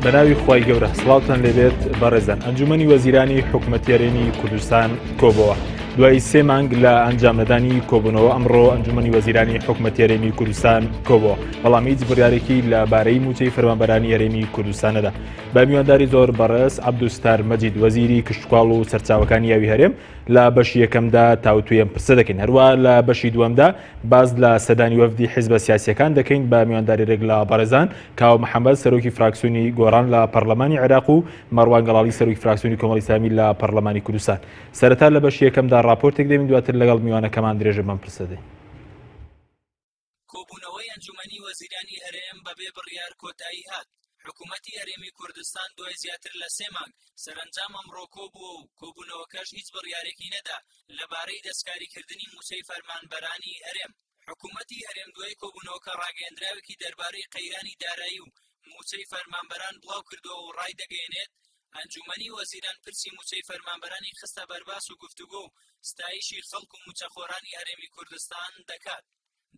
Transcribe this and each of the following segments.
بەناوی خوای گەورە سڵاوتان لێبێت بەڕێزان ئەنجومەنی وەزیرانی حکومەتی هەرێمی کوردستان کۆبەوە دوای سێ مانگ لە ئەنجامنەدانی کۆبوونەوە ئەمڕۆ ئەنجومەنی وەزیرانی حکومەتی هەرێمی کوردستان کۆبەوە بەڵام هیچ بڕیارێکی لە بارەی موچەی فەرمانبەرانی هەرێمی کوردستانەدا بە میوانداری زۆر بەڕێز عەبدولستار مەجید وەزیری کشتوکاڵ و سەرچاوەکانی ئاوی هەرێم لە بەشی یەکەمدا تاوتوێ ئەم پرسە دەکەین هەروە لە بەشی دووەمدا باس لە سەردانی وەفدی حیزبە سیاسیەکان دەکەین بە میوانداری رێک لە بەڕێزان کاوە محەممەد سەرۆکی فراکسیۆنی گۆڕان لە پەرلەمانی عێراق و مەڕوان گەڵاڵی سەرۆکی فراکسیۆنی کۆمەڵی ئیسلامی لە پەرلەمانی کوردستان سەرەتا لە بەشی یەکەمدا راپۆرتێک دەبین دواتر لەگەڵ میوانەکەمان درێژە بەم پرسە دەین. کۆبوونەوەی ئەنجومەنی وەزیرانی هەرێم بەبێ بڕیار کۆتایی هات. حکومەتی هەرێمی کوردستان دوای زیاتر لە سێ مانگ سەرەنجام ئەمڕۆ کۆبووە و کۆبوونەوەکەش هیچ بڕیارێکی نەدا لەبارەی دەستکاریکردنی مووچەی فەرمانبەرانی هەرێم. حکومەتی هەرێم دوای کۆبوونەوەکە ڕاگەیەندراوێکی دەربارەی قەیرانی دارایی و مووچەی فەرمانبەران بڵاوکردەوە و ڕایدەگەیەنێت، ئەنجومەنی وەزیران پرسی مووچەی فەرمانبەرانی خستە بەرباس و گفتوگۆ و ستایشی خەڵک و مووچەخۆرانی هەرێمی کوردستان دەکات.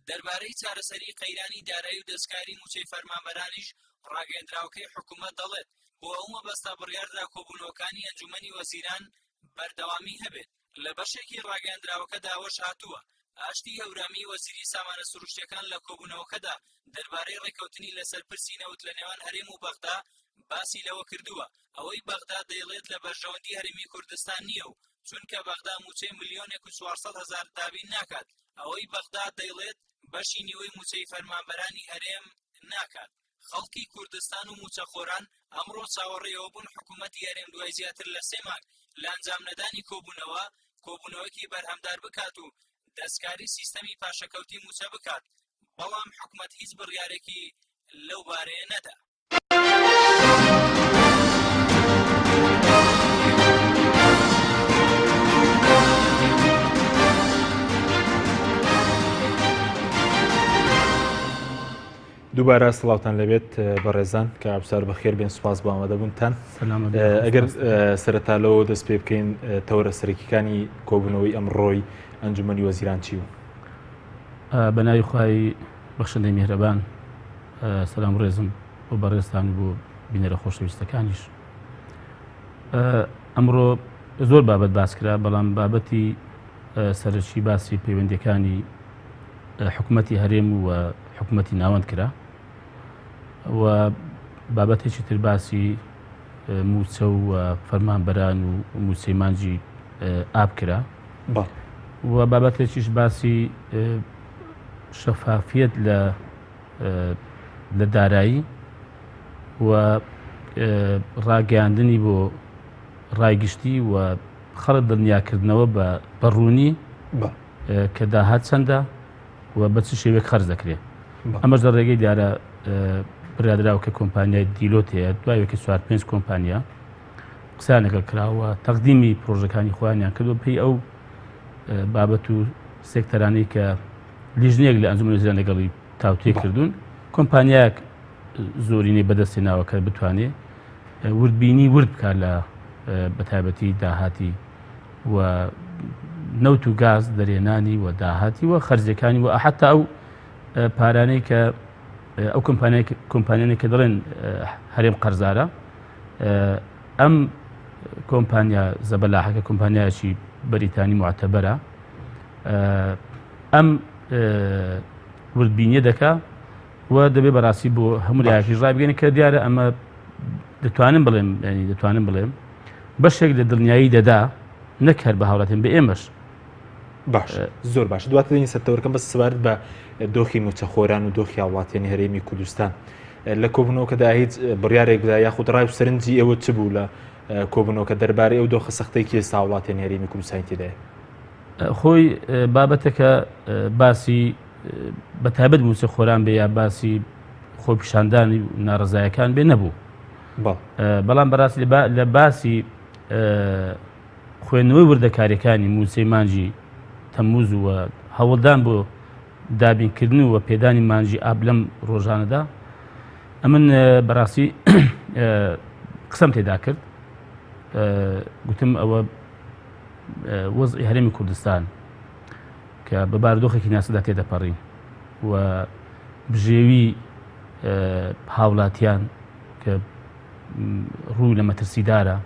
دەربارەی چارەسەری قەیرانی دارایی و دەستکاری مووچەی فەرمانبەرانیش ڕاگەیەندراوەکەی حکومەت دەڵێت، بۆ ئەو مەبەستە بڕیاردرا کۆبوونەوەکانی ئەنجومەنی وەزیران بەردەوامی هەبێت. لە بەشێکی ڕاگەیەندراوەکەدا ئەوەش هاتووە، ئاشتی هەورامی وەزیری سامانە سروشتییەکان لە کۆبوونەوەکەدا دەربارەی ڕێککەوتنی لەسەر پرسی نەوت لە نێوان هەرێم و بەغدا باسی لەوە کردووە، ئەوەی بەغدا دەیڵێت لە بەرژەوەندی هەرێمی کوردستان نییە و چونکە بەغدا مووچەی ملیۆنێک و 400 هەزار دابین ناکات، ئەوەی بەغدا دەیڵێت بەشی نیوەی مووچەی فەرمانبەرانی هەرێم ناکات. خەڵکی کوردستان و مووچەخۆران ئەمڕۆ چاوەڕێی ئەوە بوون حکوومەتی هەرێم دوای زیاتر لە سێ مانگ لە ئەنجامنەدانی کۆبوونەوە، کۆبوونەوەکی بەرهەمدار بکات و دەستکاری سیستەمی پاشەکەوتی مووچە بکات، بەڵام حکومەت هیچ بڕیارێکی لەو بارەیە نەدا. دووبارە سڵاوتان لەبێت بەڕێزان کە ئەبسار بەخێر بێن سوپاس بۆ ئامادەبوونتان ئەگەر سەرەتا لەوە دەست پێ بکەین تەوەرە سەرەکیەکانی کۆبوونەوەی ئەمڕۆی ئەنجومەنی وەزیران چی بوو؟ بە ناوی خوای بەخشندەی میهرەبان سەلام ڕێزم بۆ بەڕێزتان و بۆ بینەرە خۆشەویستەکانیش ئەمڕۆ زۆر بابەت باس کرا بەڵام بابەتی سەرەکی باسی پەیوەندیەکانی حکوومەتی هەرێم و حکوومەتی ناوەند کرا و بابەتێکی تر باسی موچە و فەرمانبەران و موچەی مانجی ئاب کرا و بابەتێکیش باسی شەفافیەت لە لە دارایی و ڕاگەیاندنی بۆ ڕای گشتی و خەڵک دڵنیاکردنەوە بە بەڕوونی کە داهات چەندە و بە چ شێوەیەک خەرج دەکرێت ئەمەش لە ڕێگەی دیارە بڕیاردراوە کە کۆمپانیای دیلۆت هەیە دوایەکە چوار پێنج کۆمپانیا قسەیان لەگەڵ کراوە تەقدیمی پرۆژەکانی خۆیانیان کردو پێی ئەو بابەت و سێکتەرانەی کە لیژنەیەک لە ئەنجومەنی وەزیران لەگەڵی تاوتوێ کردوون کۆمپانیایەک زۆرینەی بەدەستی ناوە کە بتوانێ وردبینی ورد بکات لە بەتایبەتی داهاتی و نەوت و گاز دەرێنانی و داهاتی و خەرجەکانی و حتا ئەو پارانەی کە ئەو کۆمپانیای کۆمپانیانی کە دەڵێن هەرێم قەرزارە ئەم کۆمپانیا زەبەلاحەکە کۆمپانیایەکی بەریتانی معتەبەرە ئەم وردبینیە دەکا و دەبێ بەڕاستی بۆ هەموو لایەکیش ڕابگەین کە دیارە ئەمە دەتوانم بڵێم ینی دەتوانم بڵێم بەشێک لە دڵنیایی دەدا نەک هەر بە هاوڵاتیان بە ئێمەش باش زۆر باش دواتر دێین سەر تەوەرەکەم بەس سەبارەت بە دۆخی موچەخۆران و دۆخی هاوڵاتیانی هەرێمی کوردستان لە کۆبوونەوەکەدا هیچ بڕیارێک بدا یاخود ڕای و سەرنجی ئێوە چ بوو لە کۆبوونەوەکە دەربارەی ئەو دۆخە سەختەی کە ئێستا هاوڵاتیانی هەرێمی کوردستانی تێدایە؟ خۆی بابەتەکە باسی بە تایبەت موچە خۆران بێ یا باسی خۆپیشاندانی ناڕزایەکان بێ نەبوو بەڵام بەڕاستی لە باسی خوێندنەوەی وردەکاریەکانی مووچەی مانگی تەمموز و هەوڵدان بۆ دابینکردن و پێدانی مانگی ئاب لەم ڕۆژانەدا ئەمن بەڕاستی قسەم تێدا کرد گوتم ئەوە وەزعی هەرێمی کوردستان کە بە بارودۆخێکی ناسدا تێدەپەڕین و بژێوی هاوڵاتیان کە ڕوو لە مەترسیدارە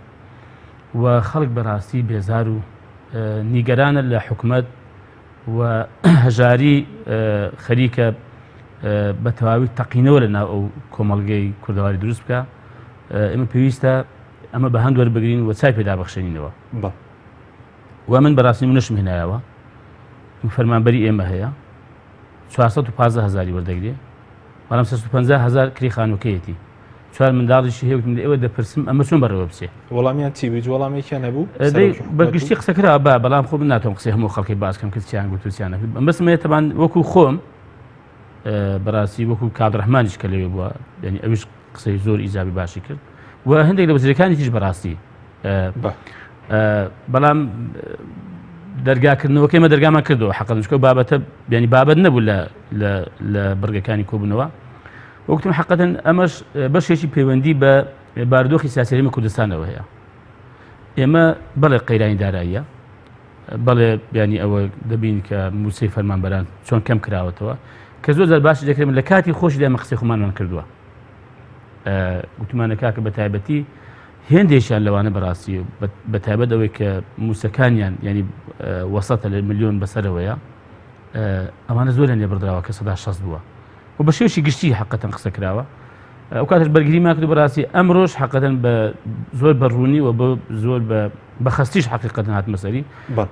و خەڵک بەڕاستی بێزار و نیگەرانە لە حکومەت و هەژاری خەریکە بە تەواوی تەقینەوە لە ناو ئەو کۆمەڵگەی کوردەواری دروست بکە ئێمە پێویستە ئەمە بە هەند وەربگرین و چای پێدا بخشێنینەوە و من بەڕاستی منشم هێنایەوە فەرمانبەری ئێمە هەیە 415 هزاری وەردەگرێ بەڵام 350 هزار کری خانووکەیەتی چوار منداڵیشی هەیە وتم لە ئێوە دەپرسم ئەمە چۆن بەڕێوە بچێ؟ وەڵامیان چی بوو؟ هیچ وەڵامێکیان هەبوو؟ دەی بە گشتی قسە کرا با بەڵام خۆ من ناتوانم قسەی هەموو خەڵکی باس کەم کە چیان گوت و چیان نەکرد مەبەستم ئەوەیە تەبان وەکوو خۆم بەڕاستی وەکوو کاک ڕەحمانیش کە لەوێ بووە یعنی ئەویش قسەی زۆر ئیجابی باشی کرد و هەندێک لە وەزیرەکانی تریش بەڕاستی بەڵام دەرگاکردنەوەکەی مە دەرگامان کردەوە حەقە چونکە بابەتە بیانی بابەت نەبوو لە لە بڕگەکانی کۆبوونەوە وەکتم حقەتەن ئەمەش بەشێکی پەیوەندی بە بارودۆخی سیاسی هەرێمی کوردستانەوە هەیە ئێمە بەڵێ قەیرانی داراییە بەڵێ بیانی ئەوە دەبین کە مووچەی فەرمانبەران چۆن کەم کراوەتەوە کە زۆر جار باسی دەکرێت لە کاتی خۆشیدا ئێمە قسەی خۆمانمان کردووە گوتمانە کاکە بە تایبەتی هێندێکیان لەوانە بەڕاستی بە تایبەت ئەوەی کە مووچەکانیان ینی وەسەتە لە ملیۆن بەسەرەوەیە ئەوانە زۆریان لێ بڕدراوە کە سەدا شەست بووە و بە شێوەیەکی گشتی حقەتەن قسە کراوە ئەو کاتش بەرگریمان کرد بەڕاستی ئەمڕۆش حقەتەن بە زۆر بە ڕوونی و بە زۆر بە بە خەستیش حقیقەتەن هاتمە سەری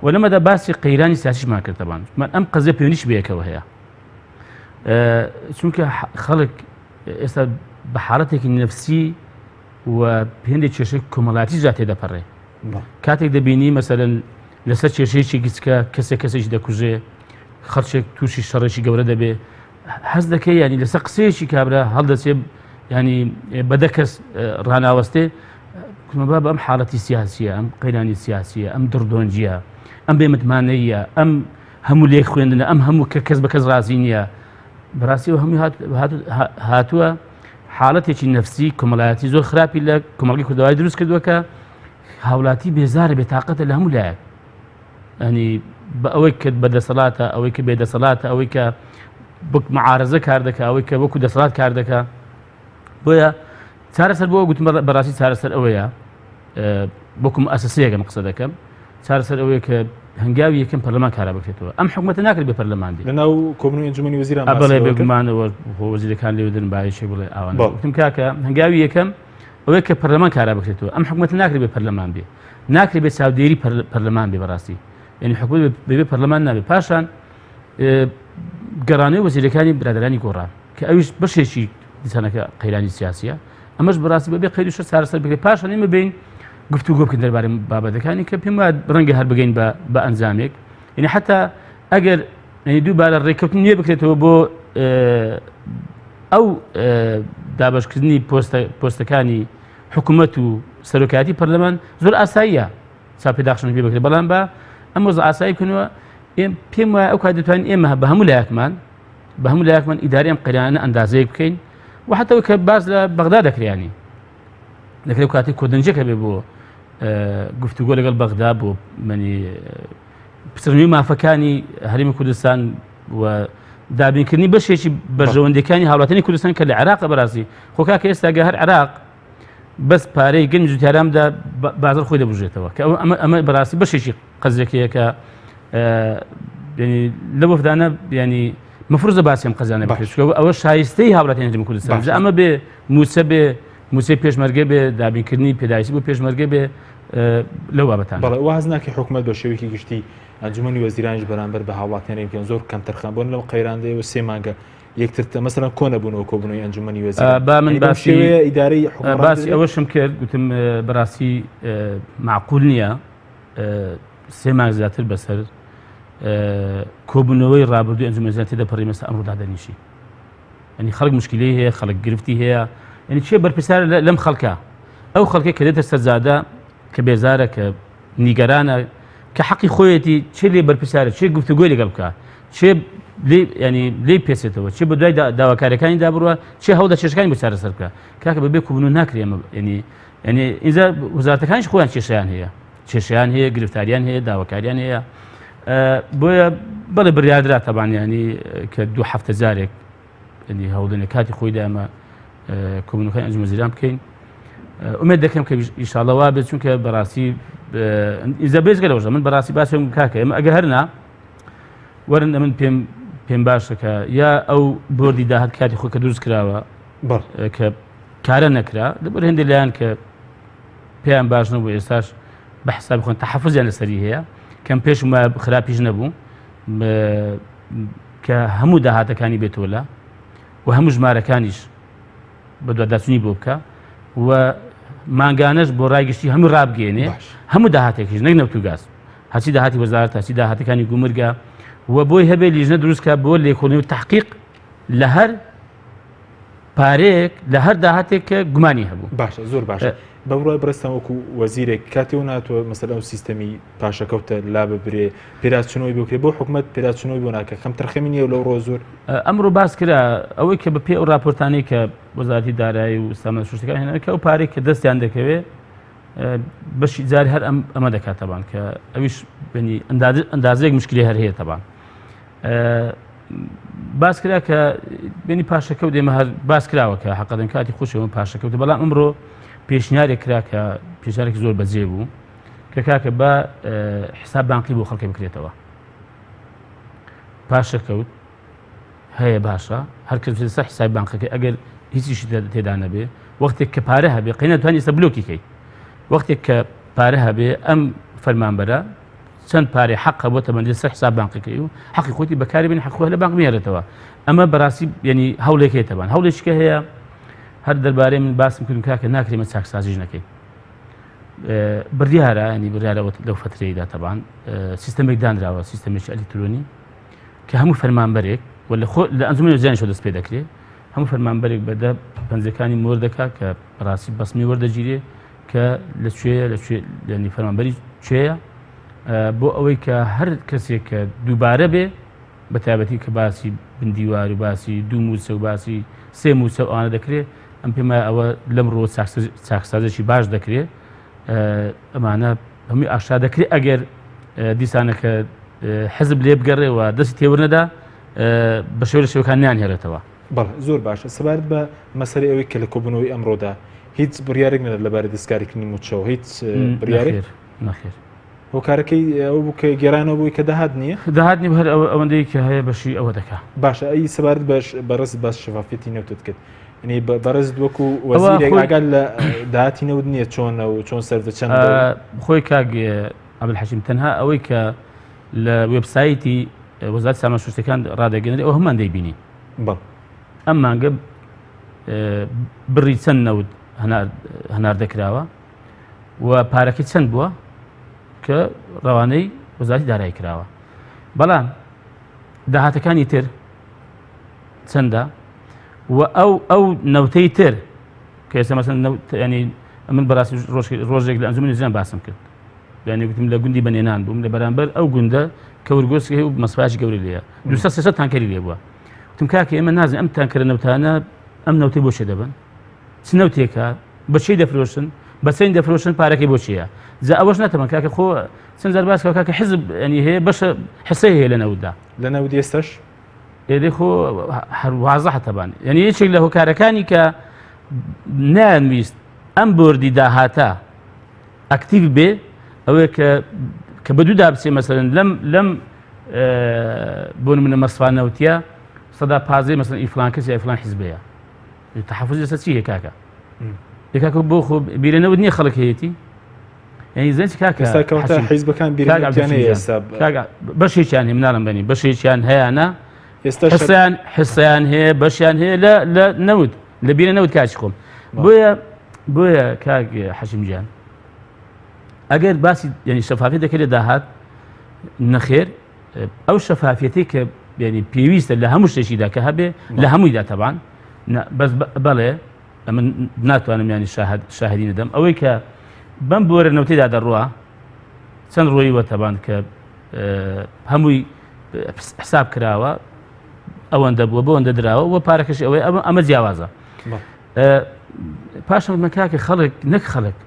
و لەمەدا باسی قەیرانی سیاسیشمان کرد تەبان من ئەم قەزیە پەیوەندیش بەیەکەوە هەیە چونکە خەڵک ئێستا بە حاڵەتێکی نەفسی و هێندێک کێشەی کۆمەڵاتیشدا تێدەپەڕێ کاتێک دەبینی مەسەلەن لەسەر کێشەیەکی گچکە کەسێک کەسێکی دەکوژێ خەڵکێک تووشی شەڕێکی گەورە دەبێ هەست دەکەی ینی لەسەر قسەیەکی کابرا هەڵدەچێ ینی بە دە کەس ڕناوەستێ کومەبا بە ئەم حاڵەتی سیاسیە ئەم قەیرانی سیاسیە ئەم دڕدۆنجیە ئەم بێمتمانەیە ئەم هەموو لێک خوێندنە ئەم هەموو کە کەس بە کەس ڕازی نییە بەڕاستی هەموو هاتووە حاڵەتێکی نەفسی کۆمەڵایەتی زۆر خراپی لە کۆمەڵگەی کوردەواری دروست کردووە کە هاوڵاتی بێزارە بێتاقەتە لە هەموو لایەک ینی بە ئەوەی کە بە دەسەڵاتە ئەوەی کە بێدەسەڵاتە ئەوەی کە بک معارزە کار دەکە ئەوەی کە وەکو دەسەڵات کار دەکە بۆیە چارەسەر بۆ گوتم بەڕاستی چارەسەر ئەوەیە وەکو ئەسەسەیەکەم قسە دەکەم چارەسەر ئەوەیە کە هەنگاوی یەکەم پەرلەمان کارا بکرێتەوە ئەم حکومەتە ناکرێت بە پەرلەمان بێت لەناو کۆبوونەوەی ئەنجومەنی وەزیران باسی بەڵێ بێگومانەوە وەزیرەکان لێ دەن باەشێک بڵێ ئاوان وتم کاکە هەنگاوی یەکەم ئەوەیە کە پەرلەمان کارا بکرێتەوە ئەم حکومەتە ناکرێت بە پەرلەمان بێ ناکرێت بێ چاودێری پەرلەمان بێ بەڕاستی یعنی حکومەت بەبێ پەرلەمان نابێ پاشان گەڕانەوەی وەزیرەکانی برادرانی گۆڕان کە ئەویش بەشێکی دیسانەکە قەیرانی سیاسیە ئەمەش بەڕاستی بەبێ قەید و شەرت چارەسەر بکرێت پاشان ئێمە بین گفتوگۆ بکەین دەربارەی بابەتەکانی کە پێم وایە ڕەنگە هەر بگەین بە بە ئەنجامێک یعنی حتا ئەگەر یعنی دووبارە ڕێککەوتن نوێ بکرێتەوە بۆ ئەو دابشکردنی پۆستەکانی حکوومەت و سەرۆکایەتی پەرلەمان زۆر ئاساییە چاپێداخشن پێ بکرێت بەڵام بە ئەم وەزع ئاسایی بکەنەوە پێم وایە ئەو کات دەتوانین ئێمە بە هەموو لایەکمان بە هەموو لایەکمان ئیداری ئەم قەیرانە ئەندازەیەک بکەین و حتا کە باس لە بەغدا دەکریانی دەکرێت کاتی کۆدەنجێک هەبێ بۆ گفتوگۆ لەگەڵ بەغدا بۆ منی پچڕنەوەی مافەکانی هەرێمی کوردستان و دابینکردنی بەشێکی بەرژەوەندەکانی هاوڵاتیانی کوردستان کە لە عێراق بەڕاستی خۆ کاکە ئێستا گە هەر عێراق بەس پارەی گەنج جوتیاراندا بازار خۆی دەبژێتەوە کە ئەمە ئەمە بەڕاستی بەشێکی قەزیەکەیە کە لە وەفدانە ینی مفروزە باسی ئەم قەزانە بکرێت چونکە ئەوە شایستەی هاوڵاتیانی هەرێمی کوردستان جا ئەمە بێ مووچە بێ مووچەی پێشمەرگە بێ دابینکردنی پێداویستی بۆ پێشمەرگە بێ لەو بابەتانە. بەڵێ واز ناکەی حکومەت بە شێوەیەکی گشتی ئەنجومەنی وەزیرانیش بەرامبەر بە هاوڵاتیانی بکەن زۆر کەمتەرخەم بوون لەو قەیراندەیە و سێ مانگە یەکتر مەسەلەن کۆ نەبوونەوە کۆبوونەوەی ئەنجومەنی وەزیران با من باسی شێوەیە ئیدارەی حکومڕان باسی ئەوەشم کرد گوتم بەڕاستی معقول نییە سێ مانگ زیاتر بەسەر کۆبوونەوەی ڕابردووی ئەنجومەنی وەزیران تێدەپەڕی مەسە ئەمڕۆ دادەنیشی ینی خەڵک مشکلەی هەیە خەڵک گرفتی هەیە ینی چێ بەرپرسیار لەم خەڵکە ئەو خەڵکێک کە دێتە سەرجادە کە بێزارە کە نیگەرانە کە حەقی خۆیەتی چێ لێ بەرپرسیارە چێ گفتوگۆی لەگەڵ بکە چێ ینی لێ پێچێتەوە چێ بە دوای داواکاریەکانی دابڕوە چێ هەوڵدە کێشەکانی بۆ چارەسەر بکە کاکە بەبێ کوبن ناکرێ ینی ینی ئینجا وەزارەتەکانیش خۆیان کێشیان هەیە کێشیان هەیە گرفتاریان هەیە داواکاریان هەیە بۆیە بەڵێ بڕیاردرا تەبانیانی کە دوو هەفتە جارێک ینی هەوڵدنە کاتی خۆی دامە کۆبوونەکانی ئەنجومەن وەزیران بکەین. ئومێد دەکەم کە ئیشاڵە وا بێت چونکە بەڕاستی ئیزە بێجگە لەوەش من بەڕاستی باسم کاکە ئێمە ئەگە هەر نا وەرن ئەمن پێم پێم باشە کە یا ئەو بۆردی داهات کاتی خۆ کە دروست کراوە کە کارە نەکرا لەبەر هەندێک لایەن کە پێیان باش نەبوو ئێستاش بە حسابی خۆن تەحەفزیان لەسەری هەیە کەم پێشم وایە خراپیش نەبوو کە هەموو داهاتەکانی بێتەوە لە و هەموو ژمارەکانیش بەدواداچوونی بۆ بکە و مانگانەش بۆ ڕای گشتی هەموو ڕابگەێنێ هەموو داهاتێکیش نەک نەوت و گاز هەرچی داهاتی وەزارەت هەرچی داهاتەکانی گومرگە و بۆی هەبێ لیژنە دروستکە بۆ لێکۆڵینەوە و تحقیق لە هەر پارەیەک لە هەر داهاتێک کە گومانی هەبوو. باشە زۆر باشە بە بڕوای بەڕێزتان وەکو وەزیرێک کاتی ئەو ناتوە مەسەلەن ئەو سیستەمی پاشەکەوتە لا ببرێ پێداچوونەوەی بۆ بکرێ بۆ حکومەت پێداچوونەوەی بۆ ناکە کەمتەرخەمی نییە لەو ڕۆ زۆر ئەمڕۆ باس کرا ئەوەی کە بە پێی ئەو راپۆرتانەی کە وەزارەتی دارایی و سامانە سروشتەکان هێنا کە ئەو پارەی کە دەستیان دەکەوێ بەشی جار هەر ئەم ئەمە دەکات تەبان کە ئەویش بنی ئەندازەیەک مشکلی هەر هەیە تەبان باس کرا کە بینی پاشەکەوت ئێمە هەر باس کراوە کە حقەدەن کاتی خۆشەوە پاشەکەوت بەڵام ئەمڕۆ پێشنیارێک کرا کە پێشارێکی زۆر بەجێ بوو کە کاکە بە حساب بانقی بۆ خەڵکی بکرێتەوە پاشەکەوت هەیە باشە هەر کەس سەر حساب بانقەکە ئەگەر هیچیشی تێدا نەبێ وەختێک کە پارە هەبێ قینە توانی ئێستا بلۆکی کەی وەختێک کە پارە هەبێ ئەم فەرمانبەرە چەند پارەی حەقە بۆ تەمەندی سەر حساب بانقەکەی و حەقی خۆتی بەکاری بێنی حەقی خۆی لە بانق بهێڵێتەوە ئەمە بەڕاستی یعنی هەوڵێک هەیە تەبان هەوڵێکیکە هەیە هەر دەربارەی من باسم کردم کاکە ناکرێ مە چاکسازیش نەکەین بڕیارە ینی بڕیارە لەو فترەیدا تەبان سیستەمێک دانراوە سیستەمێکی ئەلیکترۆنی کە هەموو فەرمانبەرێک و لە خۆ لە ئەنجومەنی وەزیرانیشەوە دەست پێ دەکرێت هەموو فەرمانبەرێک بەدە پەنجەکانی مۆر دەکات کە بەڕاستی بەسمی وەردەگیرێ کە لە کوێیە لە کوێ یعنی فەرمانبەری کوێیە بۆ ئەوەی کە هەر کەسێک کە دووبارە بێ بە تایبەتی کە باسی بندیوار و باسی دوو موچە و باسی سێ موچە و ئەوانە دەکرێت ئەم پێم وایە ئەوە لەم ڕووە چاکسازێکی باش دەکرێت ئەمانە هەمووی ئاشکرا دەکرێت ئەگەر دیسانەکە حزب لێ بگەڕێ و دەستی تێوەر نەدا بە شێوە لە شێوەکان نیانهێڵێتەوە. بەڵێ زۆر باشە سەبارەت بە مەسەلەی ئەوەی کە لە کۆبوونەوەی ئەمڕۆدا هیچ بڕیارێک نەدرا لەبارەی دەستکاریکردنی مووچەوە هیچ بڕیارێک؟ نەخێر نەخێر. هۆکارەکەی ئەوە بوو کە گێرانەوە بووی کە داهات نییە؟ داهات نییە هەر ئەوەندەی کە هەیە بەشی ئەوە دەکا. باشە ئەی سەبارەت بە بەڕێزت باس شەفافیەتی نەوتت کرد یعنی بەڕێزت وەکو وەزیرێک ئاگات لە داهاتی نەوت نییە چۆنە و چۆن سەرفە چەند خۆی کاک عەبدولحەکیم تەنها ئەوەی کە لە وێبسایتی وەزارەتی سامان سروشتیەکان ڕادەگەنرێ ئەو هەمان دەیبینین ئەم مانگە بڕی چەند نەوت هەناردە کراوە و پارەکەی چەند بووە کە ڕەوانەی وەزارەتی دارایی کراوە بەڵام داهاتەکانی تر چەندە و ئەو ئەو نەوتەی تر کە ئێستا مەسەن ینی من بەڕاستی ڕۆژێک لە ئەنجومەنی وەزیران باسم کرد یانی گوتم لە گوندی بەنێنان بووم لە بەرامبەر ئەو گوندە کەورگۆسک هەیە و مەسفاش گەورە لێیە 200 300 تانکەری لێ بووە گوتم کاکە ئێمە نازانین ئەم تانکەرە نەوتانە ئەم نەوتەی بۆ چێ دەبن چ نەوتێکە بە چی دەفرۆشن بە چەند دەفرۆشن پارەکەی بۆ چییە جا ئەوەش نەتەمە کاکە خۆ چەند جار باس کاکە حزب ینی هەیە بەشە حسەی هەیە لە نەوتدا لە نەوت ئێستاش ئێدێ خۆ هەر وازحە تەبان یعنی یەکێک لە هۆکارەکانی کە نایانویست ئەم بۆردی داهاتە ئەکتیڤ بێ ئەوەیە کە کە بە دوودا بچێ مەسەرەن لەم لەم بۆ منە مەسفا نەوتە سەدا پازەی مەسەن ئیفلان کەس یا ئیفلان حزبەیە تحفظ لەسەر چی هەیە کاکە کاکە بۆ خۆ بیرە نەوت نییە خەڵک هەیەتی یعنی زەنج کاکە ئێستا کەواتە حیزبەکان بیرە نەوتیان هەیە ئێستا بەشێکیان هەیە مناڵم بەنی بەشێکیان هەیەە ئێستا حسیان حسیان هەیە بەشیان هەیە لە لە نەوت لە بیرە نەوت کاچی خۆم بۆیە بۆیە کاک حەشیم گیان ئەگەر باسی یعنی شەفافی دەکرێت داهات نەخێر ئەو شەفافیەتی کە یعنی پێویستە لە هەموو شتێکیدا کە هەبێ لە هەموویدا تەبان بەس بەڵێ ئەمن ناتوانم ینی شاهدی نەدەم ئەوەی کە بەم بۆرە نەوتیدا دەڕوا چەند ڕۆیوە تەبان کە هەمووی حساب کراوە ئەوەندە بووە بەوەندە دراوە و پارەکەشی ئەوەی ئەمە ئەمە جیاوازە پاشان من کاکە خەڵک نەک خەڵک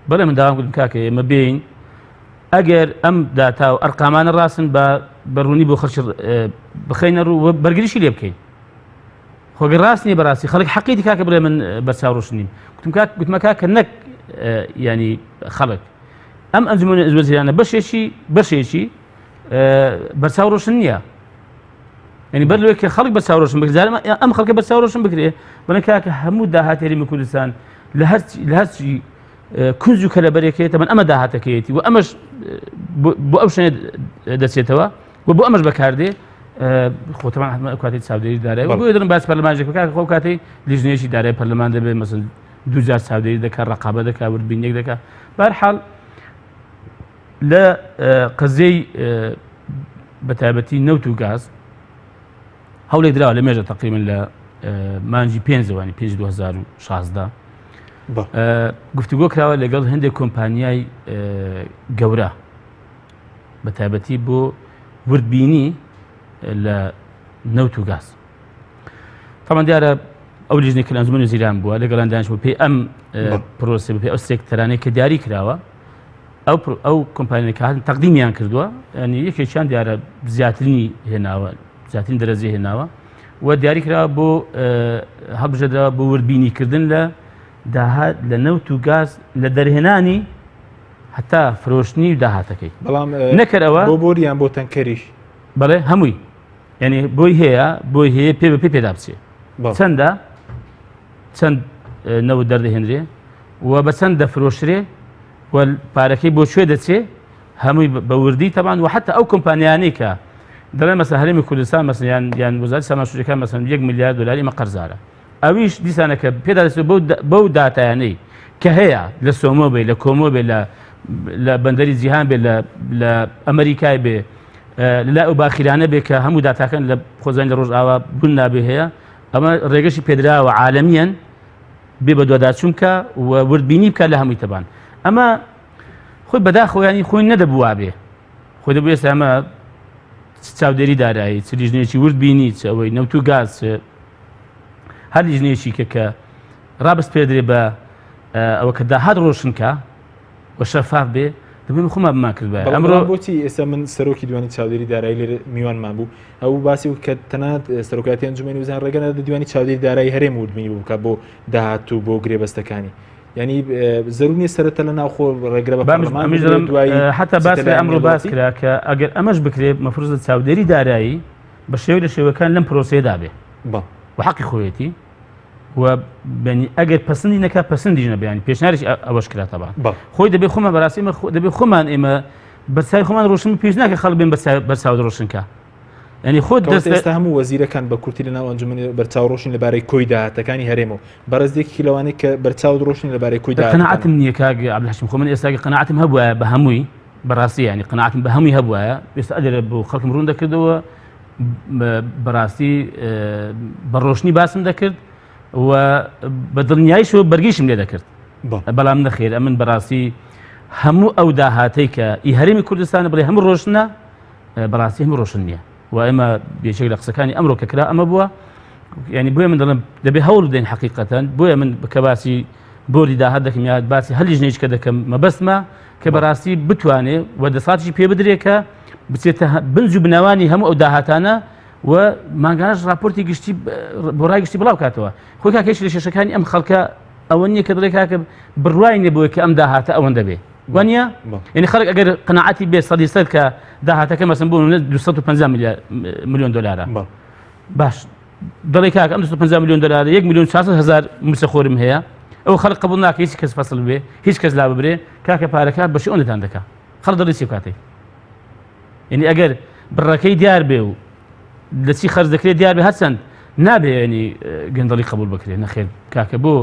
بەڵێ من داوام کردم کاکە ئێمە بین ئەگەر ئەم داتا و ئەرقامانە ڕاستن بە بەڕوونی بۆ خەڵکی بخینە ڕوو و بەرگریشی لێ بکەین خۆ خۆگە ڕاست نییە بەڕاستی خەڵک حەقیتی کاکە بڵێ من بەرچاو ڕۆشن نیم گوتم کاک گوتمە کاکە نەک ینی خەڵک ئەم ئەنجومەنی وەزیرانە بەشێکی بەشێکی بەرچاو ڕۆشن نییە یعنی بەر لەوەی کە خەڵک بەرچاو ڕۆشن بکرێت ئەم خەڵکە بەرچاو ڕۆشن بکرێ بڵێن کاکە هەموو داهاتی هەرێمی کوردستان لە هەر لە هەرچی کونج و کەلەبەرێکەیە تەمەن ئەمە داهاتەکەیەتی و ئەمەش بۆ ئەو شوێنە دەچێتەوە و بۆ ئەمەش بەکاردێ خۆتەمان حتمما ئەو کاتی چاودێری دارای بۆ دەڵم باس پەرلەمانێک بکات خۆ کاتی لیژنەیەکی دارای پەرلەمان دەبێت مەسن دوو جار چاودێری دەکات ڕقابە دەکات وردبینێک دەکات بەرحاڵ لە قەزیەی بە تایبەتی نەوت و گاز هەوڵێک دراوە لە مێژە تقریبن لە مانجی پێنجوانی پێنج 2016 گفتوگۆ کراوە لەگەڵ هەندێک کۆمپانیای گەورە بە تایبەتی بۆ وردبینی لە نەوت و گاز تامان دیارە ئەو لیژنەی کە لە ئەنجومەنی وەزیران بووە لەگەڵان دانیش بۆ پێی ئەم پرۆسە بەپێی ئەو سێکتەرانەی کە دیاری کراوە ئەو ئەو کۆمپانیانە کە هاتن تەقدیمیان کردووە ینی یەکێکیان دیارە زیاترینی هێناوە زیاترین دەرەجەی هێناوە و دیاری کراوە بۆ هەڵبژێردراوە بۆ وردبینیکردن لە داهات لە نەوت و گاز لە دەرهێنانی هەتا فرۆشتنی و داهاتەکەی بەڵام نەکەرەوە بۆ بۆریان بۆ تەنکەریش بەڵێ هەمووی یعنی بۆی هەیە بۆی هەیە پێ بە پێ پێدا بچێ چەندە چەند نەوت دەردەهێنرێ و بە چەند دەفرۆشرێ و پارەکەی بۆ کوێ دەچێ هەمووی بە وردی تەبان و حتا ئەو کۆمپانیانەی کە دەڵێن مەسە هەرێمی کوردستان مەسە یان یان وەزارەتی سامان سروشتیەکان مەسەن 1 میلیارد دلاری ئێمە قەرزارە ئەویش دیسانەکە پێدا دەچێت بەو داتایانەی کە هەیە لە سۆمۆ بێ لە کۆمۆ بێ لە لە بەندەری جیهان بێ لە ئەمریکای بێ لە ئەو باخیرانە بێ کە هەموو داتاکان لە خۆزان لە ڕۆژئاوا بوون نابێ هەیە ئەمە ڕێگەشی پێدراوە عالەمیان بێ بە دواداچوون بکە و وردبینی بکە لە هەمووی تەبان ئەمە خۆی بەداخۆیانی خۆی نەدەبووا بێ خۆی دەبوو ئێستا ئەمە چاودێری دارایی چ لیژنەیەکی ورد بینی چ ئەوەی نەوت و گاز چ هەر لیژنەیەکی کە کە ڕابست پێدرێ بە ئەوە کە داهات ڕۆشنکە و شەفاف بێ دەبێت خۆمان بمان کردبایە. ئەمڕۆ بۆچی ئێستا من سەرۆکی دیوانی چاودێری دارایی لێرە میوانمان بوو ئەو باسی و کە تەنانەت سەرۆکایەتی ئەنجومەنی وەزیران ڕێگە نادات دیوانی چاودێری دارایی هەرێم وردبینی بۆ بکات بۆ داهات و بۆ گرێبەستەکانی یعنی زەرور نییە سەرەتا لە ناوخۆ ڕێگرە بە پەرلەمان بدرێت دوایی حتا باس چیتە لایەنی ئەمڕۆ باس نێودەوڵەتی؟ کرا کە ئەگەر ئەمەش بکرێت مەفروزە چاودێری دارایی بە شێوەی لە شێوەکان لەم پرۆسەیەدا بێ بەڵێ. و حەقی خۆیەتی و بەنی ئەگەر پەسەندی نەکا پەسەندیش نەبێ ینی پێشنیاریش ئەوەش کرا تەبا خۆی دەبێ خۆمان بەڕاستی ئێمە دەبێ خۆمان ئێمە بەرچاوی خۆمان ڕۆشن پێش ناکە خەڵک بێن بەرچاو ڕۆشنکە ینی خۆت دەست ئێستا هەموو وەزیرەکان بە کورتی لە ناو ئەنجومەنی بەرچاو ڕۆشن لەبارەی کۆی داهاتەکانی هەرێم و بەڕێز یەکێکی لەوانەی کە بەرچاو ڕۆشن لەبارەی کۆی داهاتەکان قەناعەتم نییە کاک عەبدولحەکیم خۆ من ئێستا قەناعەتم هەبوایە بە هەمووی بەڕاستی ینی قەناعەتم بە هەمووی هەبوایە ئێستا ئەگەر بۆ خەڵکم ڕوون دەکردەوە بەڕاستی بە ڕۆشنی باسم دەکرد و بە دڵنیاییشەوە بەرگیشم لێ دەکرد بەڵام نەخێر ئەمن بەڕاستی هەموو ئەو داهاتەی کە ئی هەرێمی کوردستانە بڵێ هەموو ڕۆشنە بەڕاستی هەموو ڕۆشن نییە و ئێمە یەکێک لە قسەکانی ئەمڕۆ کە کرا ئەمە بووە ینی بۆیە من دەڵێم دەبێ هەوڵ بدەین حقیقەتەن بۆیە من کە باسی بۆری داهات دەکەم یا باسی هەر لیژنەیەک کە دەکەم مەبەستمە کە بەڕاستی بتوانێ و دەساتیشی پێ بدرێ کە بچێتە بنج و بنەوانی هەموو ئەو داهاتانە و مانگانەش راپۆرتی گشتی بۆ ڕای گشتی بڵاو کاتەوە خۆی کاکە هیچ لە کێشەکانی ئەم خەڵکە ئەوە نییە کە دڵێ کاکە بڕوای نییە بۆی کە ئەم داهاتە ئەوەندە بێ وانە یعنی خەڵک ئەگەر قەناعەتی بێ سەدی سەد کە داهاتەکە مەسن بۆ 250 میلیۆن دلارە باش دەڵێ کاک ئەم 250 میلیۆن دلارە 1 میلیۆن 400 هزار مووچەخۆرم هەیە ئەو خەڵک قبول ناکە هیچ کەس فەسڵ بێ هیچ کەس لا ببرێ کاکە پارەکە بەشی ئەوەندەتان دەکا خەڵک دەڵێ چی بکاتێ یعنی ئەگەر بڕەکەی دیار بێ و لە چی خەرج دەکرێت دیار بێ هەرچەند نابێ ینی گەندەڵی قبول بکرێت نەخێر کاکە بۆ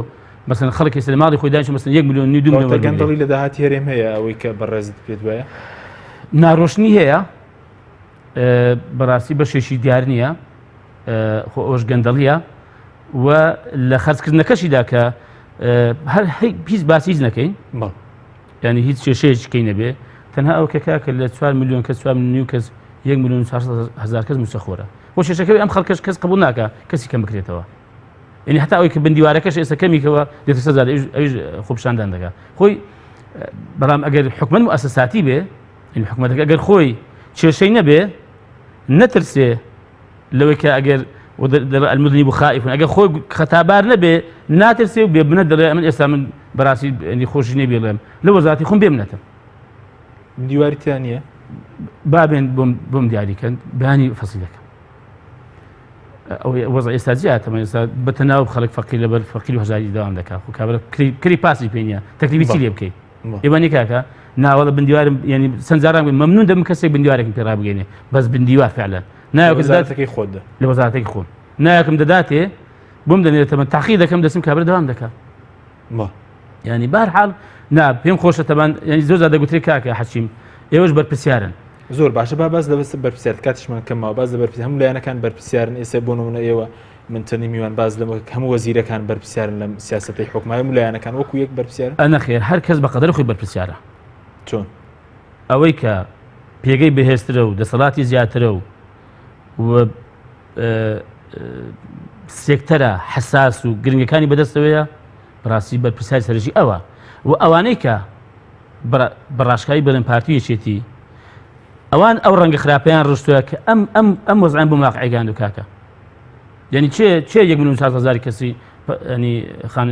مەسەن خەڵک ئێستا لە ماڵی خۆی دانیشت مەسەن 1 میلیۆن و 2 میلیۆن گەندەڵی لە داهاتی هەرێم هەیە ئەوەی کە بەڕێزت پێت وایە ناڕۆشنی هەیە بەڕاستی بەشێکی دیار نییە خۆ ئەوش گەندەڵیە و لە خەرجکردنەکەشیدا کە هەر هیچ باسی هیچ نەکەین یانی هیچ کێشەیەکی کەی نەبێ تەنها ئەو کە کاکە لە 4 میلیۆن کەس 4 میلیۆن کەس 1 میلیۆن 400 هەزار کەس مووچەخۆرە بۆ کێشەکەی ئەم خەڵکەش کەس قبول ناکە کەسی کەم بکرێتەوە یعنی هەتا ئەوەی کە بندیوارەکەش ئێستا کەمیکەوە دێتە سەر زادە ئەویش خۆپیشاندان دەکا خۆی بەڵام ئەگەر حکومەت موئەسەساتی بێ یعنی حکومەتەکە ئەگەر خۆی کێشەی نەبێ نەترسێ لەوەی کە ئەگەر و دەڵێ المذنب خائف ئەگەر خۆی خەتابار نەبێ ناترسێ و بێ بنە دەڵێ ئەمن ئێستا من بەڕاستی ینی خۆشی نیە بێڵێم لە وەزارەتی خۆم بێ منەتم. دیواری تیا نییە؟ با بێن بۆم دیاریکەن بەیانی فەسی دەکەم. ئەو وەزع ئێستا جیاتە ئێستا بەتەناو خەڵک فەقیر لەبەر فەقیر و هەژاری داوام دەکا خۆ کابرا کری پاسی پێ نییە تەکلیفی چی لێ بکەی ئێوە نی کاکە ناوەڵە بندیوارم ینی چەند جاران مەمنون دەبم کەسێک بندیوارێکم پێ ڕابگەینێ بەس بندیوار فعلا نایەکم دەداتەکەی خۆت لە وەزارەتەکەی خۆم نایەکم دەداتێ بۆم دەنێرێتەمە تاقی دەکەم دەچم کابرا دەوام دەکا ینی بار حاڵ نا پێم خۆشە تەبان ینی زۆر زیادە گوترێ کاکە حەچیم ئێوەش بەرپرسیارن زۆر باشە با باس لە بەس بەرپرسیار کاتیشمان کەمەوە باس لە بەرپرس هەموو لایەنەکان بەرپرسیارن ئێستا بۆ نمونە ئێوە من چەندی میوان باز لە هەموو وەزیرەکان بەرپرسیارن لەم سیاسەتی حکومای هەموو لایەنەکان وەکو یەک بەرپرسیارن نەخێر هەر کەس بە قەدەر خۆی بەرپرسیارە چۆن ئەوەی کە پێگەی بەهێزترە و دەسەڵاتی زیاترە و و سێکتەرە حساس و گرنگەکانی بەدەستەوەیە بەڕاستی بەرپرسیاری سەرەکی ئەوە و ئەوانەی کە بەڕاشکاوی بڵێن پارتی یەکێتی ئەوان ئەو ڕەنگە خراپیان ڕشتووە کە ئەم ئەم ئەم وەزعیان بۆ واقعیگان و کاکە یعنی چێ چێ یەک میلیۆن هزار کەسی ینی خان